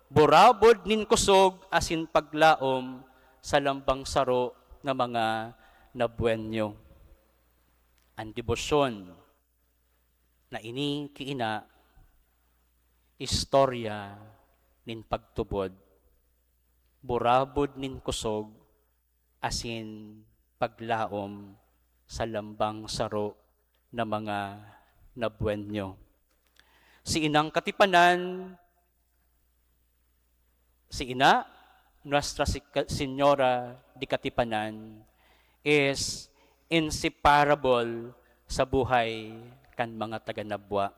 burabod nin kusog asin paglaom sa lambang saro na mga Nabueño. An debosyon na ini ki Ina, istorya nin pagtubod, burabod nin kusog, asin paglaom sa lambang saro na mga Nabueño. Si Inang Katipanan, si Ina, Nuestra Si-, Señora de Katipanan, is inseparable sa buhay kan mga taga Nabua.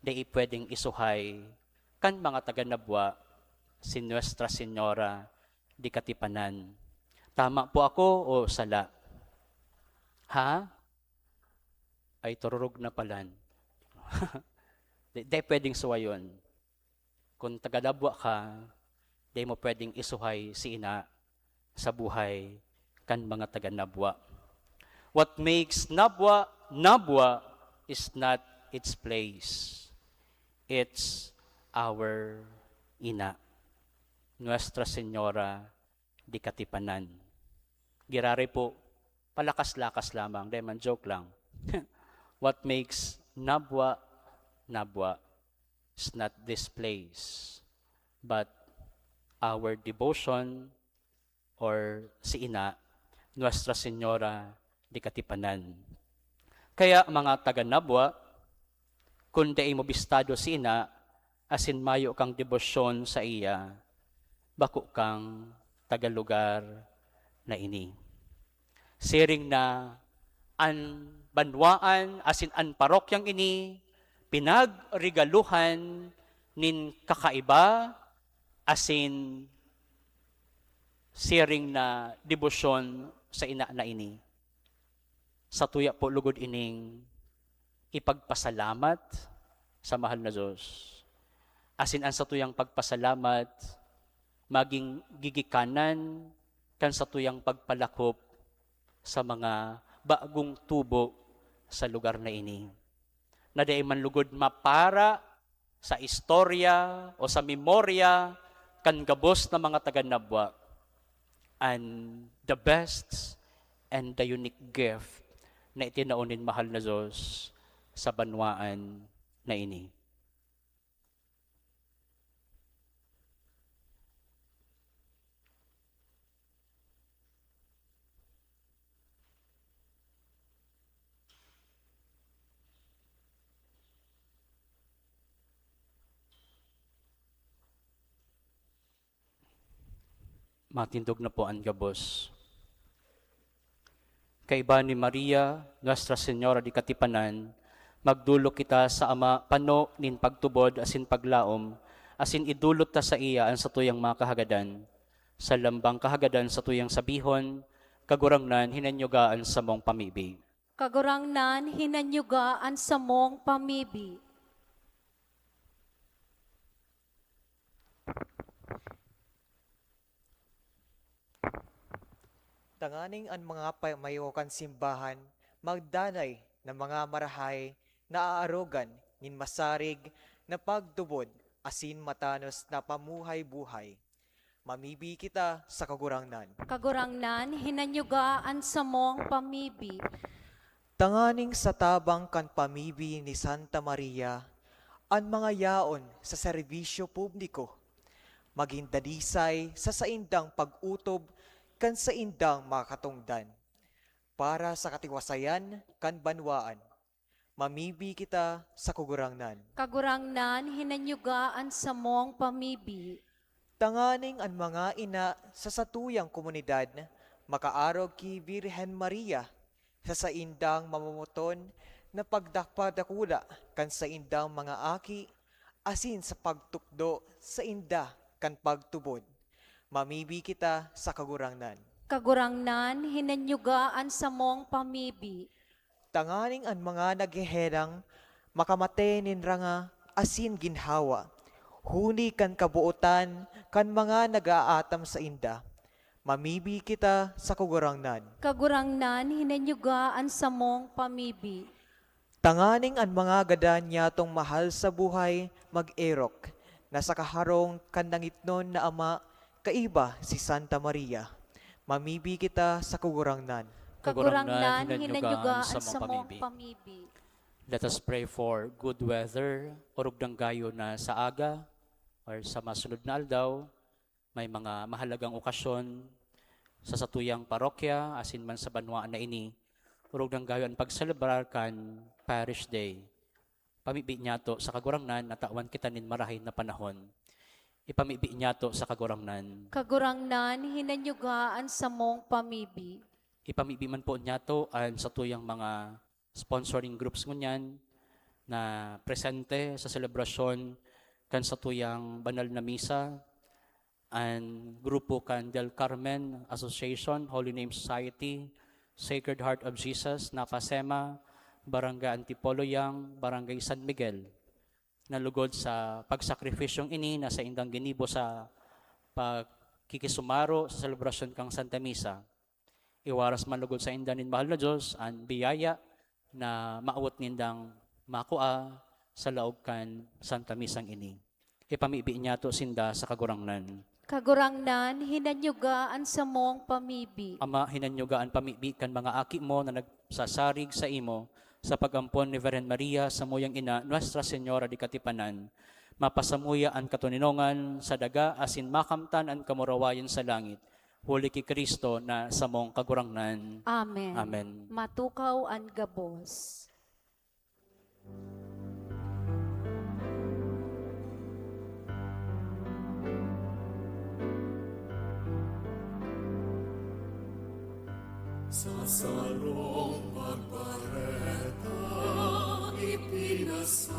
Dai pwedeng isuhay kan mga taga Nabua si Nuestra Señora de Katipanan. Tama po ako o sala? Ha? Ay, tururog na palan. Di, di pwedeng suwayon. Kung taga-Nabua ka, di mo pwedeng isuhay si ina sa buhay kan mga taga-Nabua. What makes Nabua, Nabua is not its place. It's our ina, Nuestra Señora de Katipanan. Giraray po, palakas-lakas lamang. Di man, joke lang. What makes Nabua, Nabua is not this place, but our devotion or si ina, Nuestra Señora de Katipanan. Kaya, mga taga-Nabua, kun dai mo bistado si ina, asin mayo kang debosyon sa iya, bako kang taga-lugar na ini. Siring na an banwaan asin an parokyang ini pinagregaluhan nin kakaiba asin siring na debosyon sa ina na ini. Satuya po lugod ining ipagpasalamat sa mahal na Diyos. Asin an satuyang pagpasalamat magin gigikanan kan satuyang pagpalakop sa mga bagong tubo sa lugar na ini, na dai man lugod mapara sa istorya o sa memorya kan gabos na mga taga-Nabua an the best and the unique gift na itinao nin mahal na Diyos sa banwaan na ini. Matindog na po an gabos. Kaiba ni Maria, Nuestra Señora de Katipanan, magdolok kita sa Ama pano nin pagtubod asin paglaom, asin idolot ta saiya an satuyang mga kahagadan. Sa lambang kahagadan satuyang sabihon, Kagurangnan, hinanyuga an samong pamibi. Kagurangnan, hinanyuga an samong pamibi. Tanganing an mga pamayo kan simbahan magdanay na mga marahay na aarogan nin masarig na pagtubod asin matanos na pamuhay-buhay. Mamibi kita sa Kagurangnan. Kagurangnan, hinanyuga an samong pamibi. Tanganing sa tabang kan pamibi ni Santa Maria, an mga yaon sa serbisyo publiko magin dalisay sa saindang pag-otob kan saindang mga katongdan para sa katiwasayan kan banwaan. Mamibi kita sa Kagurangnan. Kagurangnan, hinanyuga an samong pamibi. Tanganing an mga ina sa satuyang komunidad makaarog ki Birhen Maria sa saindang mamomoton na pagdakpadakula kan saindang mga aki asin sa pagtukdo sainda kan pagtubod. Mamibi kita sa Kagurangnan. Kagurangnan, hinanyuga an samong pamibi. Tanganing an mga naghehelang makamate nin ranga asin ginhawa, huli kan kabootan kan mga nag-aatam sainda. Mamibi kita sa Kagurangnan. Kagurangnan, hinanyuga an samong pamibi. Tanganing an mga gadan nyatong mahal sa buhay mag-erok na sa kaharong kan nangitnon na Ama kaiba si Santa Maria. Mamibi kita sa Kagurangnan. Kagurangnan, hinanyuga an samong pamibi. Let us pray for good weather, orog danggayo na sa aga or sa masunod na aldaw, may mga mahalagang okasyon sa satuyang parokya asin man sa banwaan na ini, orog danggayo an pagselebrar kan Parish Day. Pamibi niyato sa Kagurangnan na tawan kita nin marahay na panahon. Ipamibi niyato sa Kagurangnan. Kagurangnan, hinanyuga an samong pamibi. Ipamibi man po niyato an satuyang mga sponsoring groups ngunyan na presente sa selebrasyon kan satuyang banal na misa, an grupo kan Del Carmen Association, Holy Name Society, Sacred Heart of Jesus, Napasema, Barangay Antipolo Yang, Barangay San Miguel, na lugod sa pagsakripisyong ini na saindang ginibo sa pagkikisumaro sa selebrasyon kan Santa Misa. Iwaras man lugod sainda nin mahal na Dios an biyaya na maawot nindang makua sa laog kan Santa Misang ini. Ipamibi niyato sinda sa Kagurangnan. Kagurangnan, hinanyuga an samong pamibi. Ama, hinanyuga an pamibi kan mga aki mo na nagsasarig saimo sa pag-ampon ni Virgen Maria, samuyang ina, Nuestra Señora de Katipanan. Mapasamuya an katoninongan sa daga asin makamtan an kamurawayan sa langit, huli ki Cristo na samong Kagurangnan. Amen. Amen. Matukaw an gabos. Sa sarong pagbareta ipinasabot,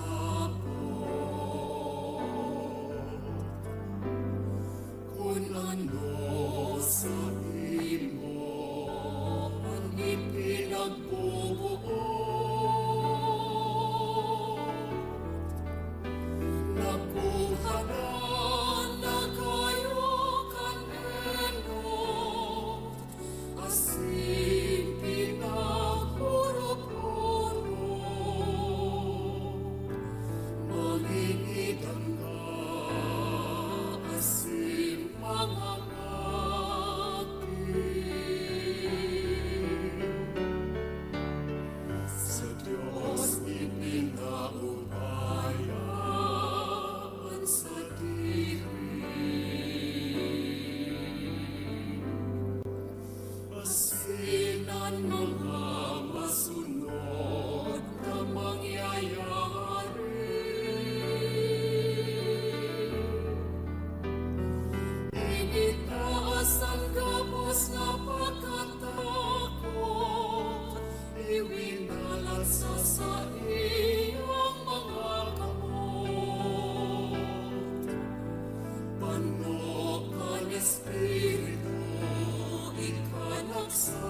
kun ano sa imo an ipinagbubuot. Nakuha na kayo kan enot, asin pinaghurop-hurop. Mangingidan ka asin mangangati. Sa Dios ipinaubaya an sadiri. Asin an mga masunod na mangyayari. Initaas an gabos na pagkatakot, iwinalat sa saiyang mga kamot. Pano kan Espiritu ika nagsabi,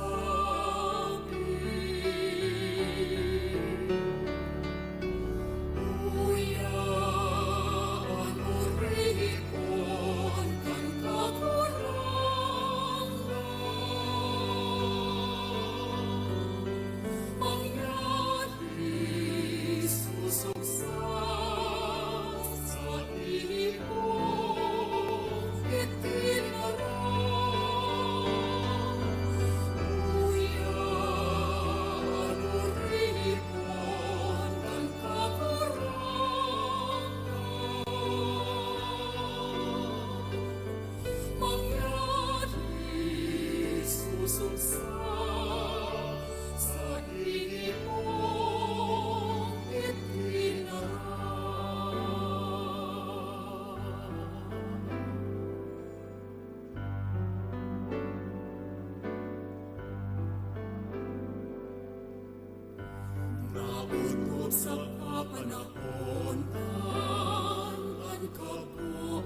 "Uya an oripon kan Kagurangnan." Mangyari susog sa saimo itinaram. Uya an oripon kan Kagurangnan. Mangyari susog sa saimo itinaram. Naotob sa kapanahonan an kabotan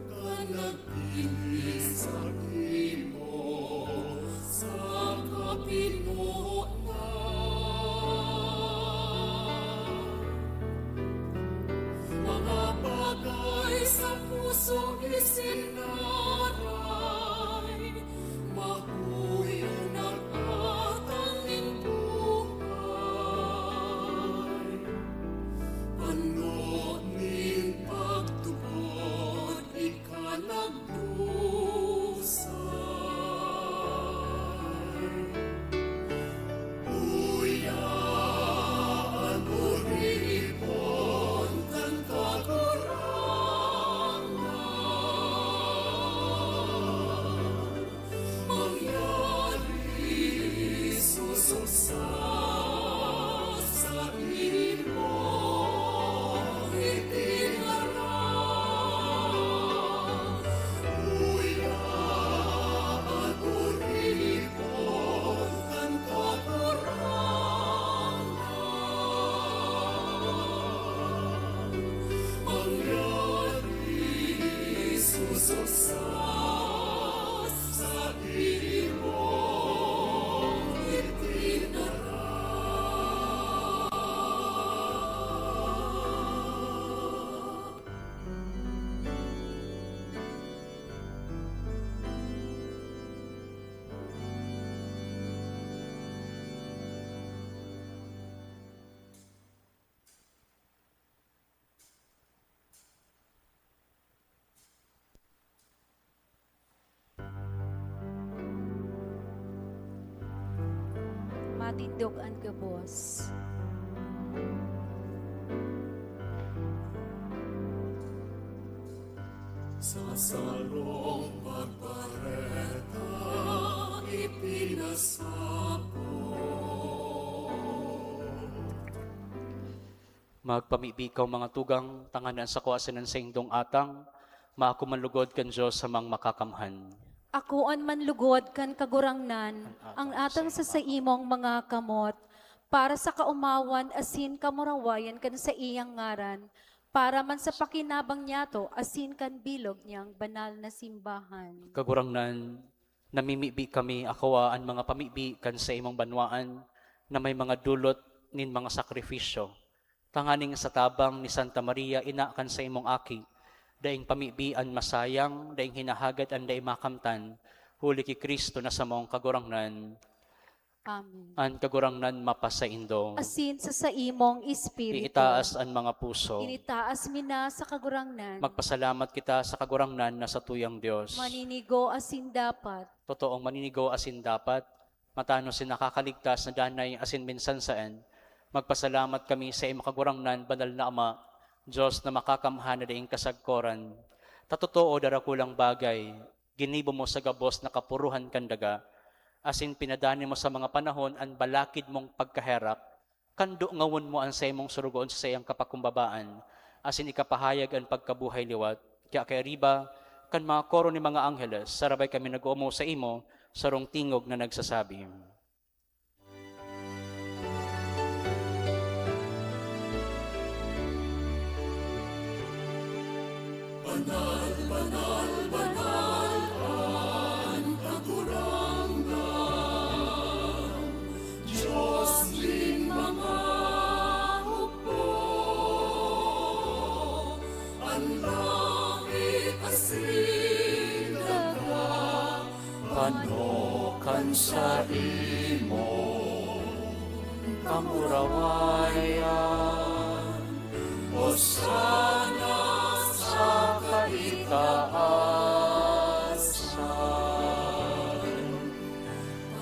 kan nagbinig saimo sa kapinonan. Mga bagay sa puso isinaray, mahuyo nag-atang nin buhay. Pano nin pagtubod ika nagduman. Tindog an gabos. Sa sarong pagbareta ipinasabot. Magpamibi kaw, mga tugang, tanganing an sako asin an saindong atang maako man lugod kan Dios na Amang Makakamhan. Akoon man lugod kan Kagurangnan ang atang sa saimong mga kamot, para sa kaomawan asin kamurawayan kan saiyang ngaran, para man sa pakinabang niyato asin kan bilog niyang banal na simbahan. Kagurangnan, namimibi kami, akoa an mga pamibi kan saimong banwaan na may mga dulot nin mga sakrifisyo, tanganing sa tabang ni Santa Maria, ina kan saimong Aki, daing pamibi an masayang, daing hinahagad an dai makamtan, huli ki Cristo na samong Kagurangnan. Amen. An Kagurangnan mapasaindo. Asin sa saimong espiritu. Iitaas an mga puso. Initaas mi na sa Kagurangnan. Magpasalamat kita sa Kagurangnan na satuyang Dios. Maninigo asin dapat. Totoong maninigo asin dapat, matanos asin nakakaligtas na danay asin minsan saen, magpasalamat kami sa imo, Kagurangnan, banal na Ama, Dios na makakamhan na daing kasagkoran. Ta totoo, darakulang bagay ginibo mo sa gabos na kapuruhan kan daga, asin pinadani mo sa mga panahon an balakid mong pagkaherak, kan dungawon mo an saimong sorogoon sa saiyang kapakumbabaan, asin ikapahayag an pagkabuhay liwat. Kaya kairiba kan mga koro nin mga angheles, sarabay kami nag-oomaw saimo, sarong tingog na nagsasabi, Banal, banal, banal an Kagurangnan, Dios nin mga hukbo. An langit asin daga pano kan saimong kamurawayan. Hosana sa kaitaasan.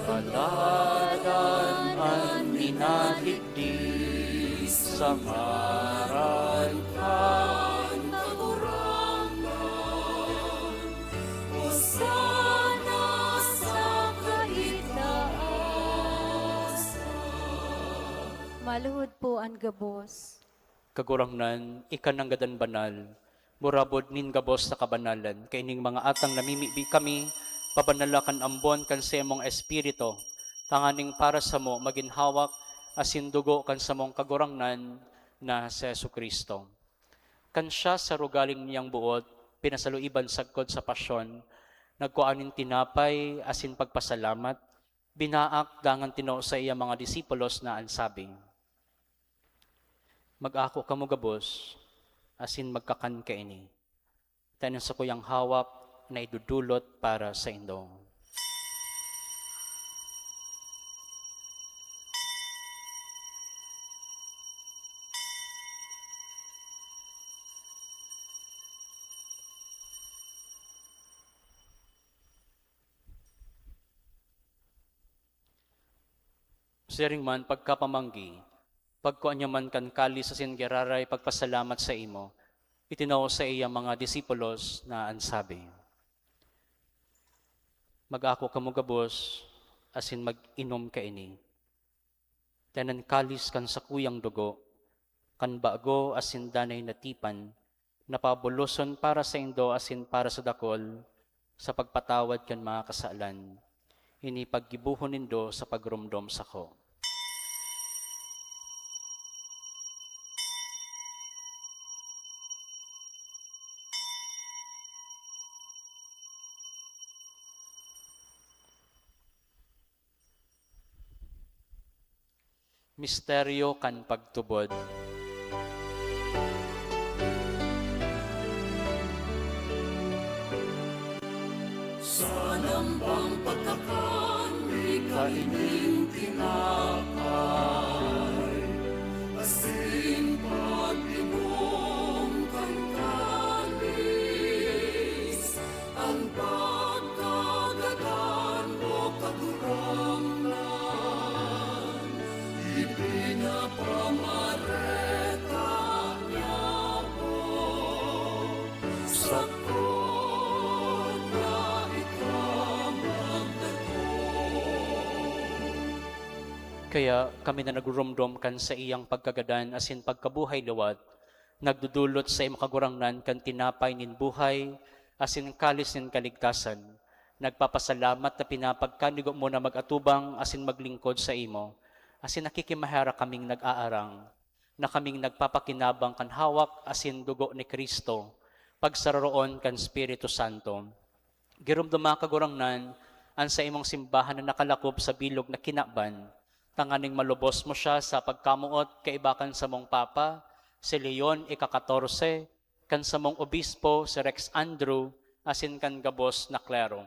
Paladan an minadigdi sa ngaran kan Kagurangnan. Hosana sa kaitaasan. Maluhod po an gabos. Kagurangnan, ika nanggad an banal, burabod nin gabos na kabanalan. Kaining mga atang namimibi kami, pabanala kan ambon kan saimong Espiritu, tanganing para samo magin hawak asin dugo kan samong Kagurangnan na si Jesu-Cristo. Kan siya sa rogaling niyang boot, pinasaluiban sagkod sa pasyon, nagkua nin tinapay asin pagpasalamat, binaak dangan tinao saiya mga disipulos na an sabi, Mag-ako kamo gabos, asin magkakan kaini. Ta an sakuyang hawak na idodolot para saindo. Siring man, pagkapamanggi, pagkua niya man kan kalis asin giraray pagpasalamat saimo, itinao saiya mga disipulos na an sabi, Mag-ako kamo gabos asin mag-inom kaini. Ta an kalis kan sakuyang dugo, kan bago asin danay na tipan, na pabuloson para saindo asin para sa dakul, sa pagpatawad kan mga kasalan. Ini paggibohon nindo sa pagromdom sako. Misteryo kan pagtubod. Sa nambang pagkakan mi kaining tinapay, asin pag-inom kan kalis, an pagkagadan mo, Kagurangnan, Kaya kami na nagrurumdom kan saiyang pagkagadan asin pagkabuhay liwat, nagdudulot sa imo, Kagurangnan, kan tinapay nin buhay asin kalis nin kaligtasan. Nagpapasalamat na pinapagkanigo mo na mag-atubang asin maglingkod sa imo, asin nakikimaherak kaming nag-aarang na kaming nagpapakinabang kan hawak asin dugo ni Cristo, pagsararoon kan Espiritu Santo. Giromdoma, Kagurangnan, an saimong simbahan na nakalakop sa bilog na kinaban, tanganing malubos mo siya sa pagkamoot kaiba kan samong Papa, si Leon ika-katorse, kan samong obispo, si Rex Andrew, asin kan gabos na klero.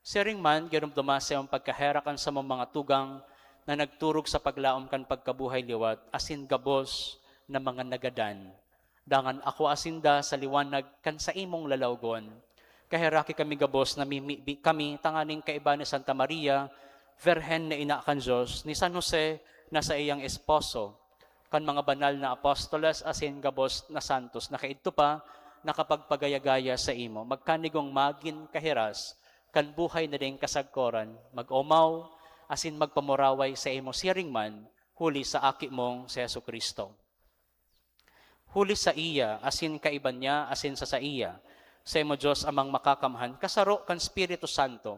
Siring man, giromdoma sa imong pagkaherak an samong mga tugang na nagturog sa paglaom kan pagkabuhay liwat asin gabos na mga nagadan. Dangan akua sinda sa liwanag kan saimong lalawgon. Kaheraki kami gabos, namimibi kami tanganing kaiba ni Santa Maria, Birhen na ina kan Dios, ni San Jose na saiyang esposo, kan mga banal na apostoles asin gabos na santos na kaidto pa nakapagpagaya-gaya saimo, magkanigong magin kahiras kan buhay na daing kasagkoran, mag-omaw asin magpamuraway saimo siring man, huli sa Aki mong si Jesu-Cristo. Huli saiya, asin kaiba niya, asin sa saiya, saimo Dios Amang Makakamhan, kasaro kan Espiritu Santo,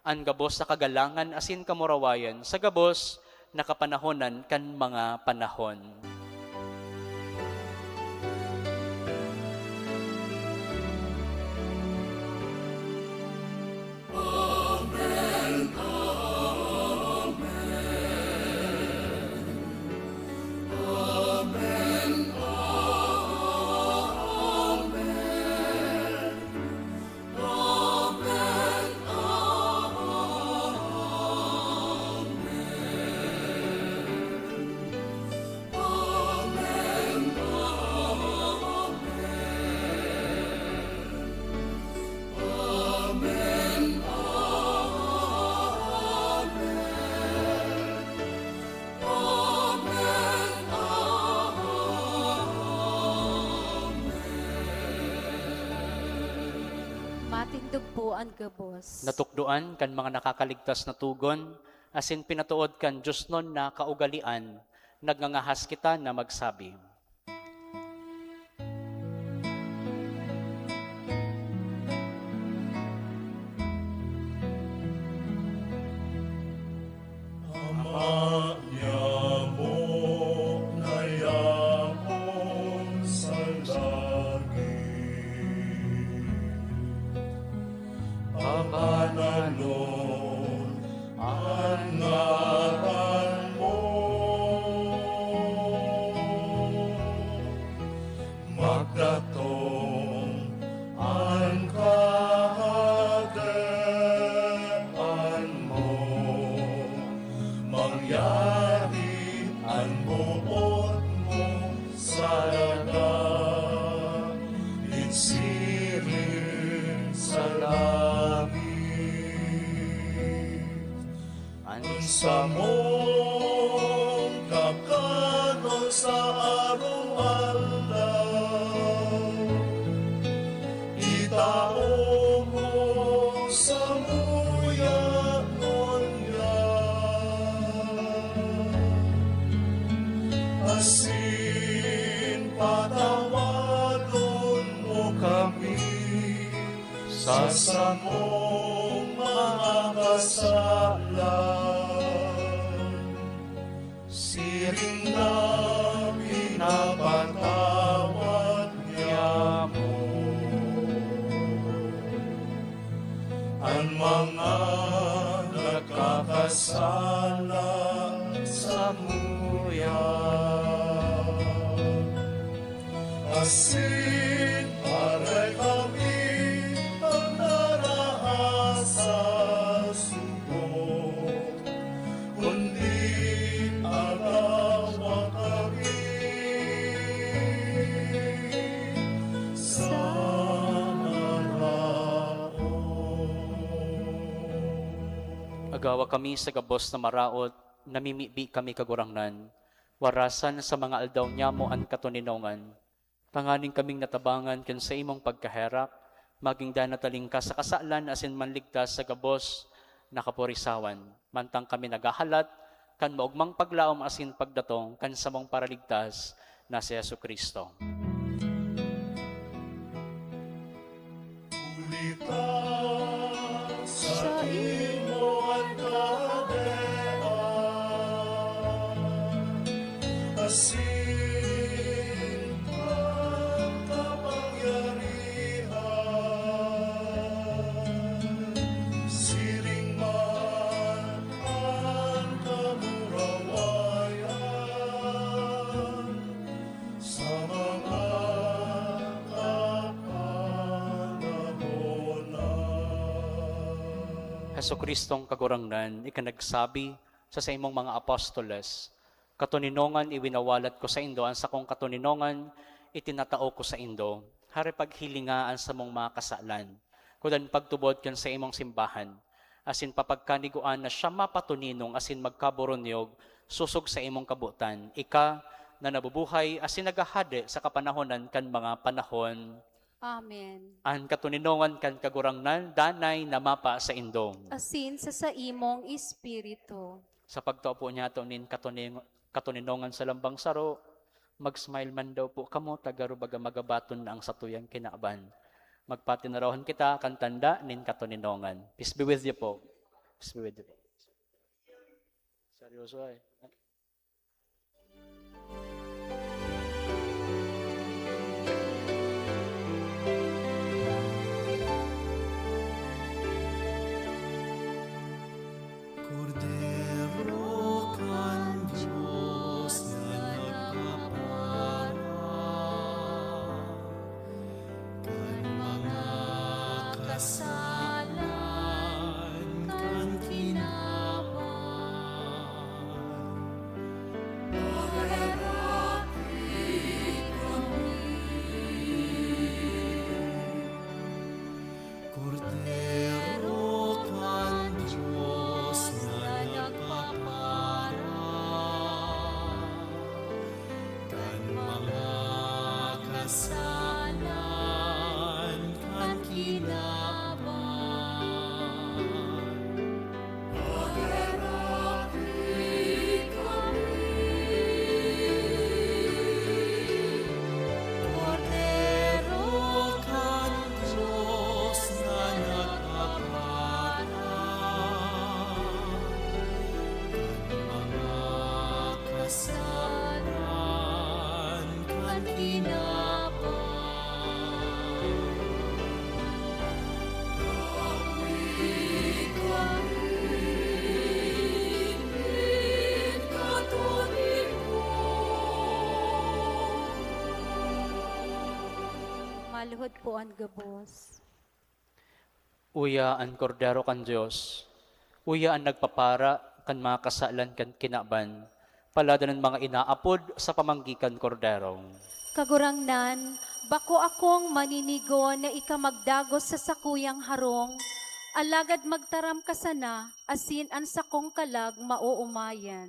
an gabos na kagalangan asin kamurawayan sa gabos na kapanahonan kan mga panahon. Matindog po an gabos. Natukdoan kan mga nakakaligtas na togon, asin pinatood kan diosnon na kaugalean, nagngangahas kita na magsabi. Ama niamo na yaon sa langit, pangananon an ngaran mo. Magdatong an kahadean mo, mangyari an boot mo sa daga, nin siring sa langit. An samong kakanon sa araw-araw, itao mo samuya ngunyan, asin patawadon mo kami sa samong mga kasalan, siring na pinapatawad niamo an mga nagkakasala samuya. Asin aray kami pagdaraha sa sugo, kundi agawa kami sa maraot. Agawa kami sa gabos na maraot, namimibi kami, Kagurangnan, warasan sa mga aldaw niamo an katoninongan, tanganing kaming natabangan kan saimong pagkaherak, Maging dai na talingkas sa kasalan asin manligtas sa gabos na kapurisawan, mantang kami naghahalat kan maogmang paglaom asin pagdatong kan samong Paraligtas na si Jesu-Cristo. Huli ta saimo an kahadean, asin an kapangyarihan, siring man an kamurawayan sa mga kapanahon na. Jesu-Cristong Kagurangnan, ika nagsabi sa saimong mga apostoles, "Katoninongan iwinawalat ko saindo, an sakong katoninongan itinatao ko saindo." Hare paghilinga an samong mga kasalan, kudan pagtubod kan saimong simbahan, asin papagkaniguan na siya mapatoninong asin magkaboronyog sosog sa imong kabotan, ika na nabubuhay asin naghahade sa kapanahonan kan mga panahon. Amen. An katoninongan kan Kagurangnan danay na mapa saindo. Asin sa saimong espiritu. Sa pagtao po niyato nin katoning-, katoninongan sa lambang saro, mag-smile man daw po kamo, ta garo baga magabaton na ang satuyang kinaban. Magpatinarawan kita kan tanda nin katoninongan. Peace be with you po. Peace be with you po. Seryoso ay. Kordero kan Dios na nagpapara kan mga kasalan kan kinaban. Paharati kami. Kordero kan Dios na nagpapara kan mga kasalan kan kinaban. Paharati kami. Kordero kan Dios na nagpapara kan mga kasalan kan kinaban. Dagwi kami nin katoninongan. Maluhod po an gabos. Uya an Kordero kan Dios, uya an nagpapara kan mga kasalan kan kinaban. Palad an mga inaapod sa pamanggi kan Kordero. Kagurangnan, bako akong maninigon na ika magdagos sa sakuyang harong, alagad magtaram ka sana, asin an sakong kalag maoomayan.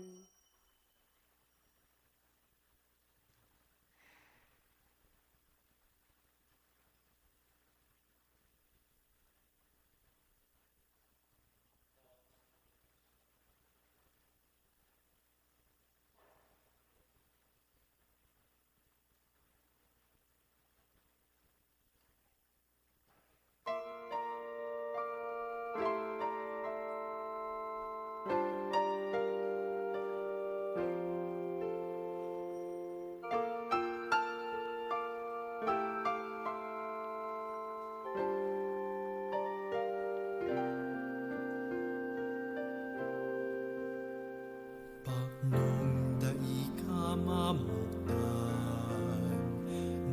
Paknong dai ka mamuktan,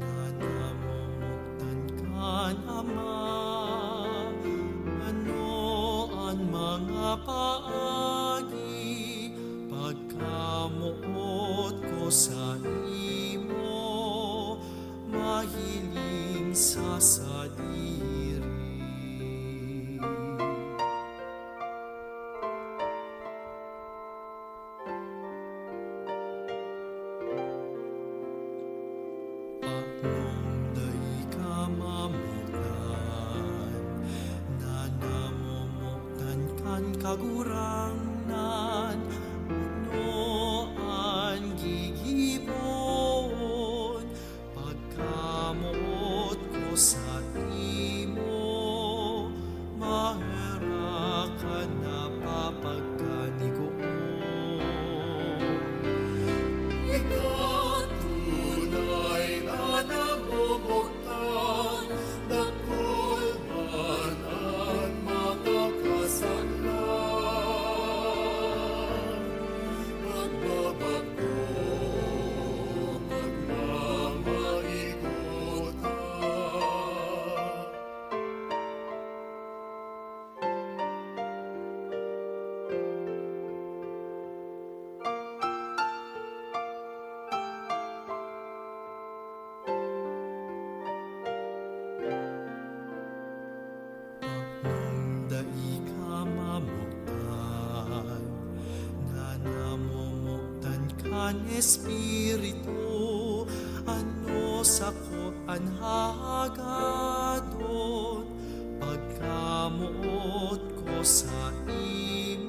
na namumuktan kan Ama. Ano an mga paagi pagkamoot ko saimo, mahiling sa sadiri? Paknong dai ka mamuktan, Kagurangnan, ano an gigibon? Pagkamoot ko saimo, maherak an napapagkanigoon. Ikaw tunay na namumugtan, dakul man an mga kasalan. Magbabako, magmamaigot ka. Paknong dai ka mamotan, na namomotan kan Espiritu, ano sako an hagadon? Pagkamoot ko saimo,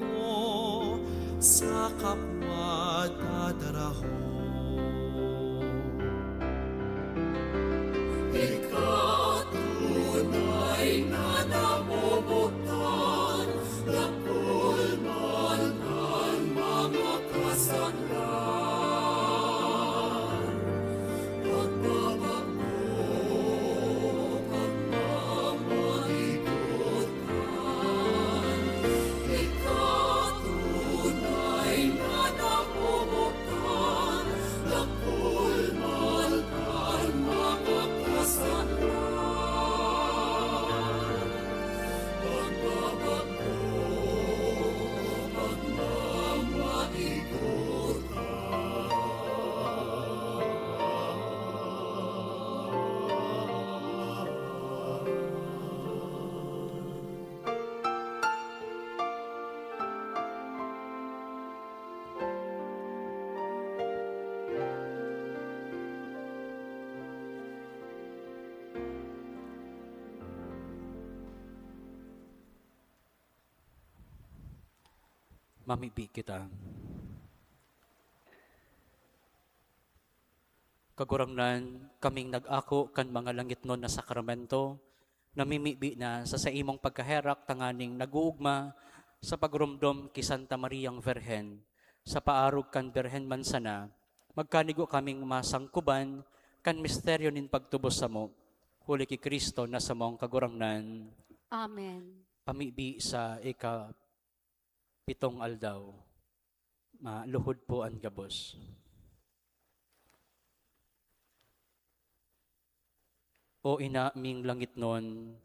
sa kapwa dadarahon. Ikaw tunay na namomotan, dakul man an mga kasalan. Pagbabako, pagmamaigot ka. Ikaw tunay na namomotan, dakul man an mga kasalan. Pagbabako, pagmamaigot ka. Mamibi kita. Kagurangnan, kaming nag-ako kan mga langitnon na sakramento, namimibi na sa saimong pagkaherak tanganing nag-oogma sa pagromdom ki Santa Mariang Birhen, sa paarog kan Birhen man sana, magkanigo kaming masangkoban kan misteryo nin pagtubos samo, huli ki Cristo na samong Kagurangnan. Amen. Pamibi sa ikapitong aldaw. Maluhod po an gabos. O Ina ming langitnon,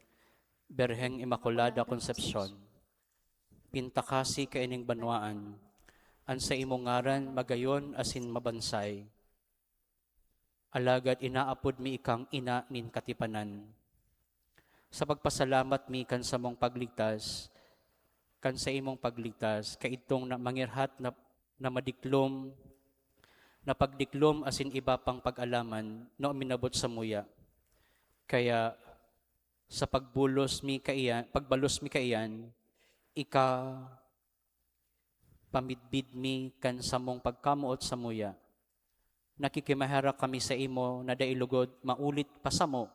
Birheng Imakulada Concepcion, pintakasi kaining banwaan, an saimong ngaran magayon asin mabansay. Alagad inaapod mi ikang Ina nin katipanan. Sa pagpasalamat mi kan samong pagligtas, kan saimong pagligtas, kaidtong na mangirhat na, na madiklom, na pagdiklom asin iba pang pag-alaman na uminabot samuya. Kaya, sa pagbulos mi kaiyan, pagbalos mi kaiyan, ika pamidbid mi kan samong pagkamoot samuya. Nakikimaherak kami saimo na dai lugod maulit pa samo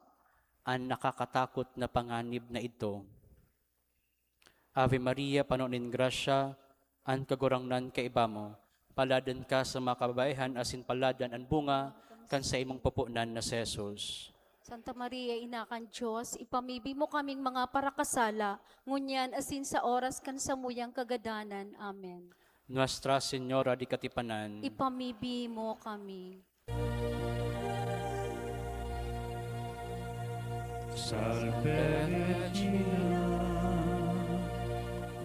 an nakakatakot na panganib na idto. Ave Maria, pano nin grasya, an Kagurangnan kaiba mo. Paladan ka sa mga kababaihan asin paladan an bunga kan saimong pupunan na si Jesus. Santa Maria, Ina kan Dios, ipamibi mo kaming mga parakasala, ngunyan asin sa oras kan samuyang kagadanan. Amen. Nuestra Señora de Katipanan. Ipamibi mo kami. Salve Regina,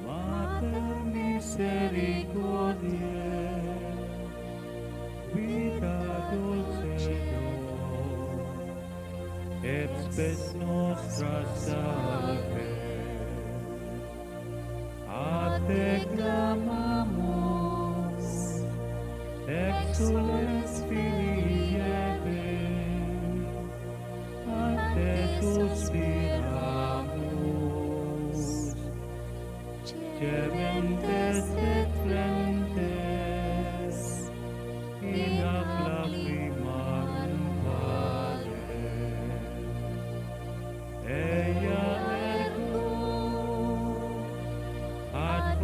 Mater Misericordiae, Vita Dulcedo, et Spes Nostra Salve. A te clamamus, exsules Filii Eve, a te suspiramus, cemem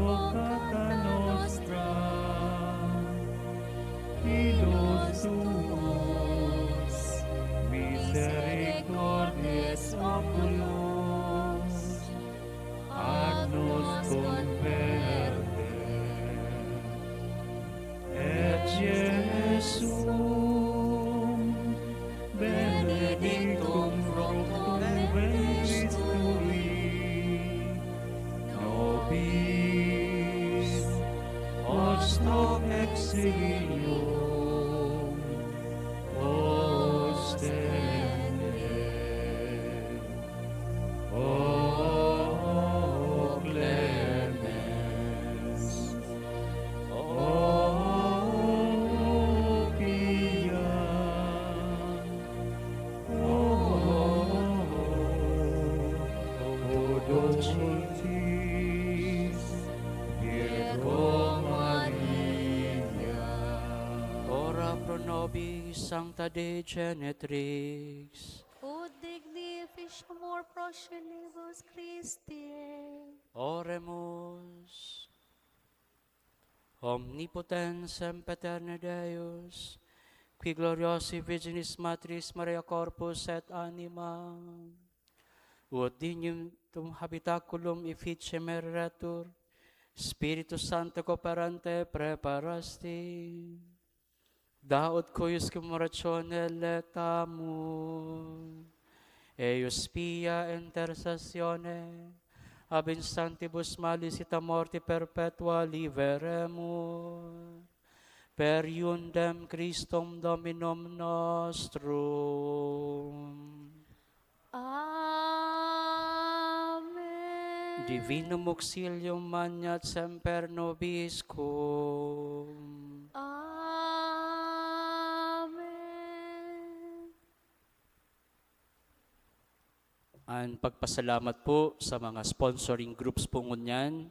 Peccata nostra, pilos tuos, misericordias oculos, ad nos converte. Et Jesum, benedictum fructum ventris tui, nobis hoc exilium ostende. O clemens, O pia, O, O dulcis Virgo Maria. Ora pro nobis, Sancta Dei Genetrix. Ut dignificamur procelibus Christi. Oremus. Omnipotens sempiterne Deus, qui gloriosae Virginis Matriis Mariae corpus et anima, ut dignitum habitaculum effigie mereretur, Spiritus Sancto cooperante preparasti, dao ut cuius cum oratione laetamus, eius pia intercessione ab in sanctibus malis ita morti perpetua liberemur. Per eundem Christum Dominum nostrum. Amen. Divinum auxilium maneat semper nobiscum. Amen. An pagpasalamat po sa mga sponsoring groups po ngunyan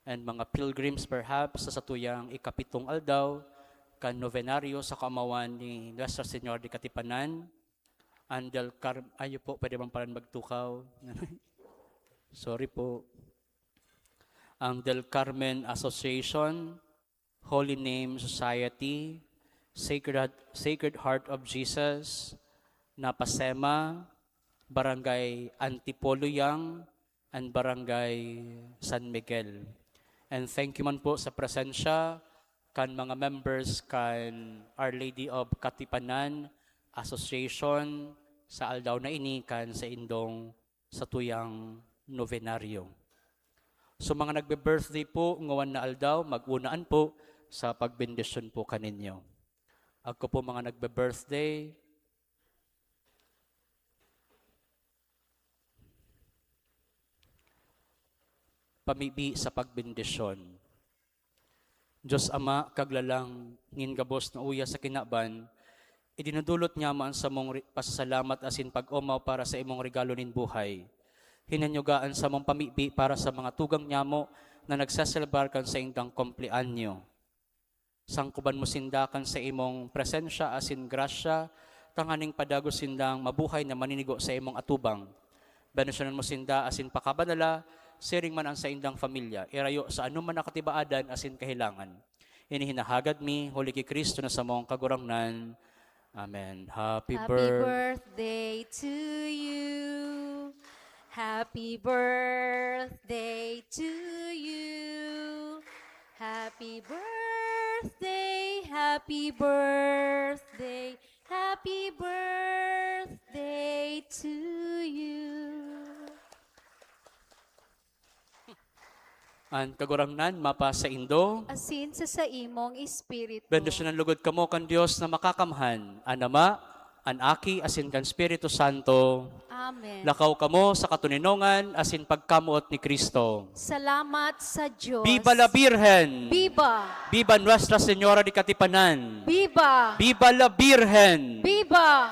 and mga pilgrims perhaps sa satuyang ikapitong aldaw kan novenaryo sa kaomawan ni Nuestra Señora de Katipanan, ang Del Car-, ayo po, pwede bang paran magtukaw? Sorry po. Ang Del Carmen Association, Holy Name Society, Sacred Heart, Sacred Heart of Jesus, Napasema, Barangay Antipolo Yang, and Barangay San Miguel. And thank you man po sa presensya kan mga members kan Our Lady of Katipanan Association sa aldaw na ini kan saindong satuyang novenaryo. So, mga nagbe-birthday po, ngawan na aldaw, mag-unaan po sa pagbendisyon po kaninyo. Ako po, mga nagbe-birthday, pamibi sa pagbendisyon. Dios Ama, Kaglalang nin gabos na uya sa kinaban, idinudulot nyamo an samong ri-, pasasalamat asin pag-omaw para sa imong regalo nin buhay. Hinanyuga an samong pamibi para sa mga tugang nyamo na nagseselebrar kan saindang kumpleanyo. Sangkoban mo sinda kan sa imong presensya asin grasya, tanganing padagos sindang mabuhay na maninigo sa imong atubang. Bendisyonan mo sinda asin pakabanala, siring man an saindang pamilya, irayo sa anoman na katibaadan asin kahelangan. Ini hinahagad mi, huli ki Cristo na samong Kagurangnan. Amen. Happy Happy birth- birthday to you. Happy birthday to you. Happy birthday, happy birthday, happy birthday to you. An Kagurangnan mapasaindo. Asin sa saimong espiritu. Bendisyonan lugod kamo kan Dios na Makakamhan, an Ama, an Aki, asin kan Espiritu Santo. Amen. Lakaw kamo sa katoninongan asin pagkamoot ni Cristo. Salamat sa Dios. Viva la Virgen! Viva! Viva Nuestra Señora de Katipanan! Viva! Viva la Virgen! Viva!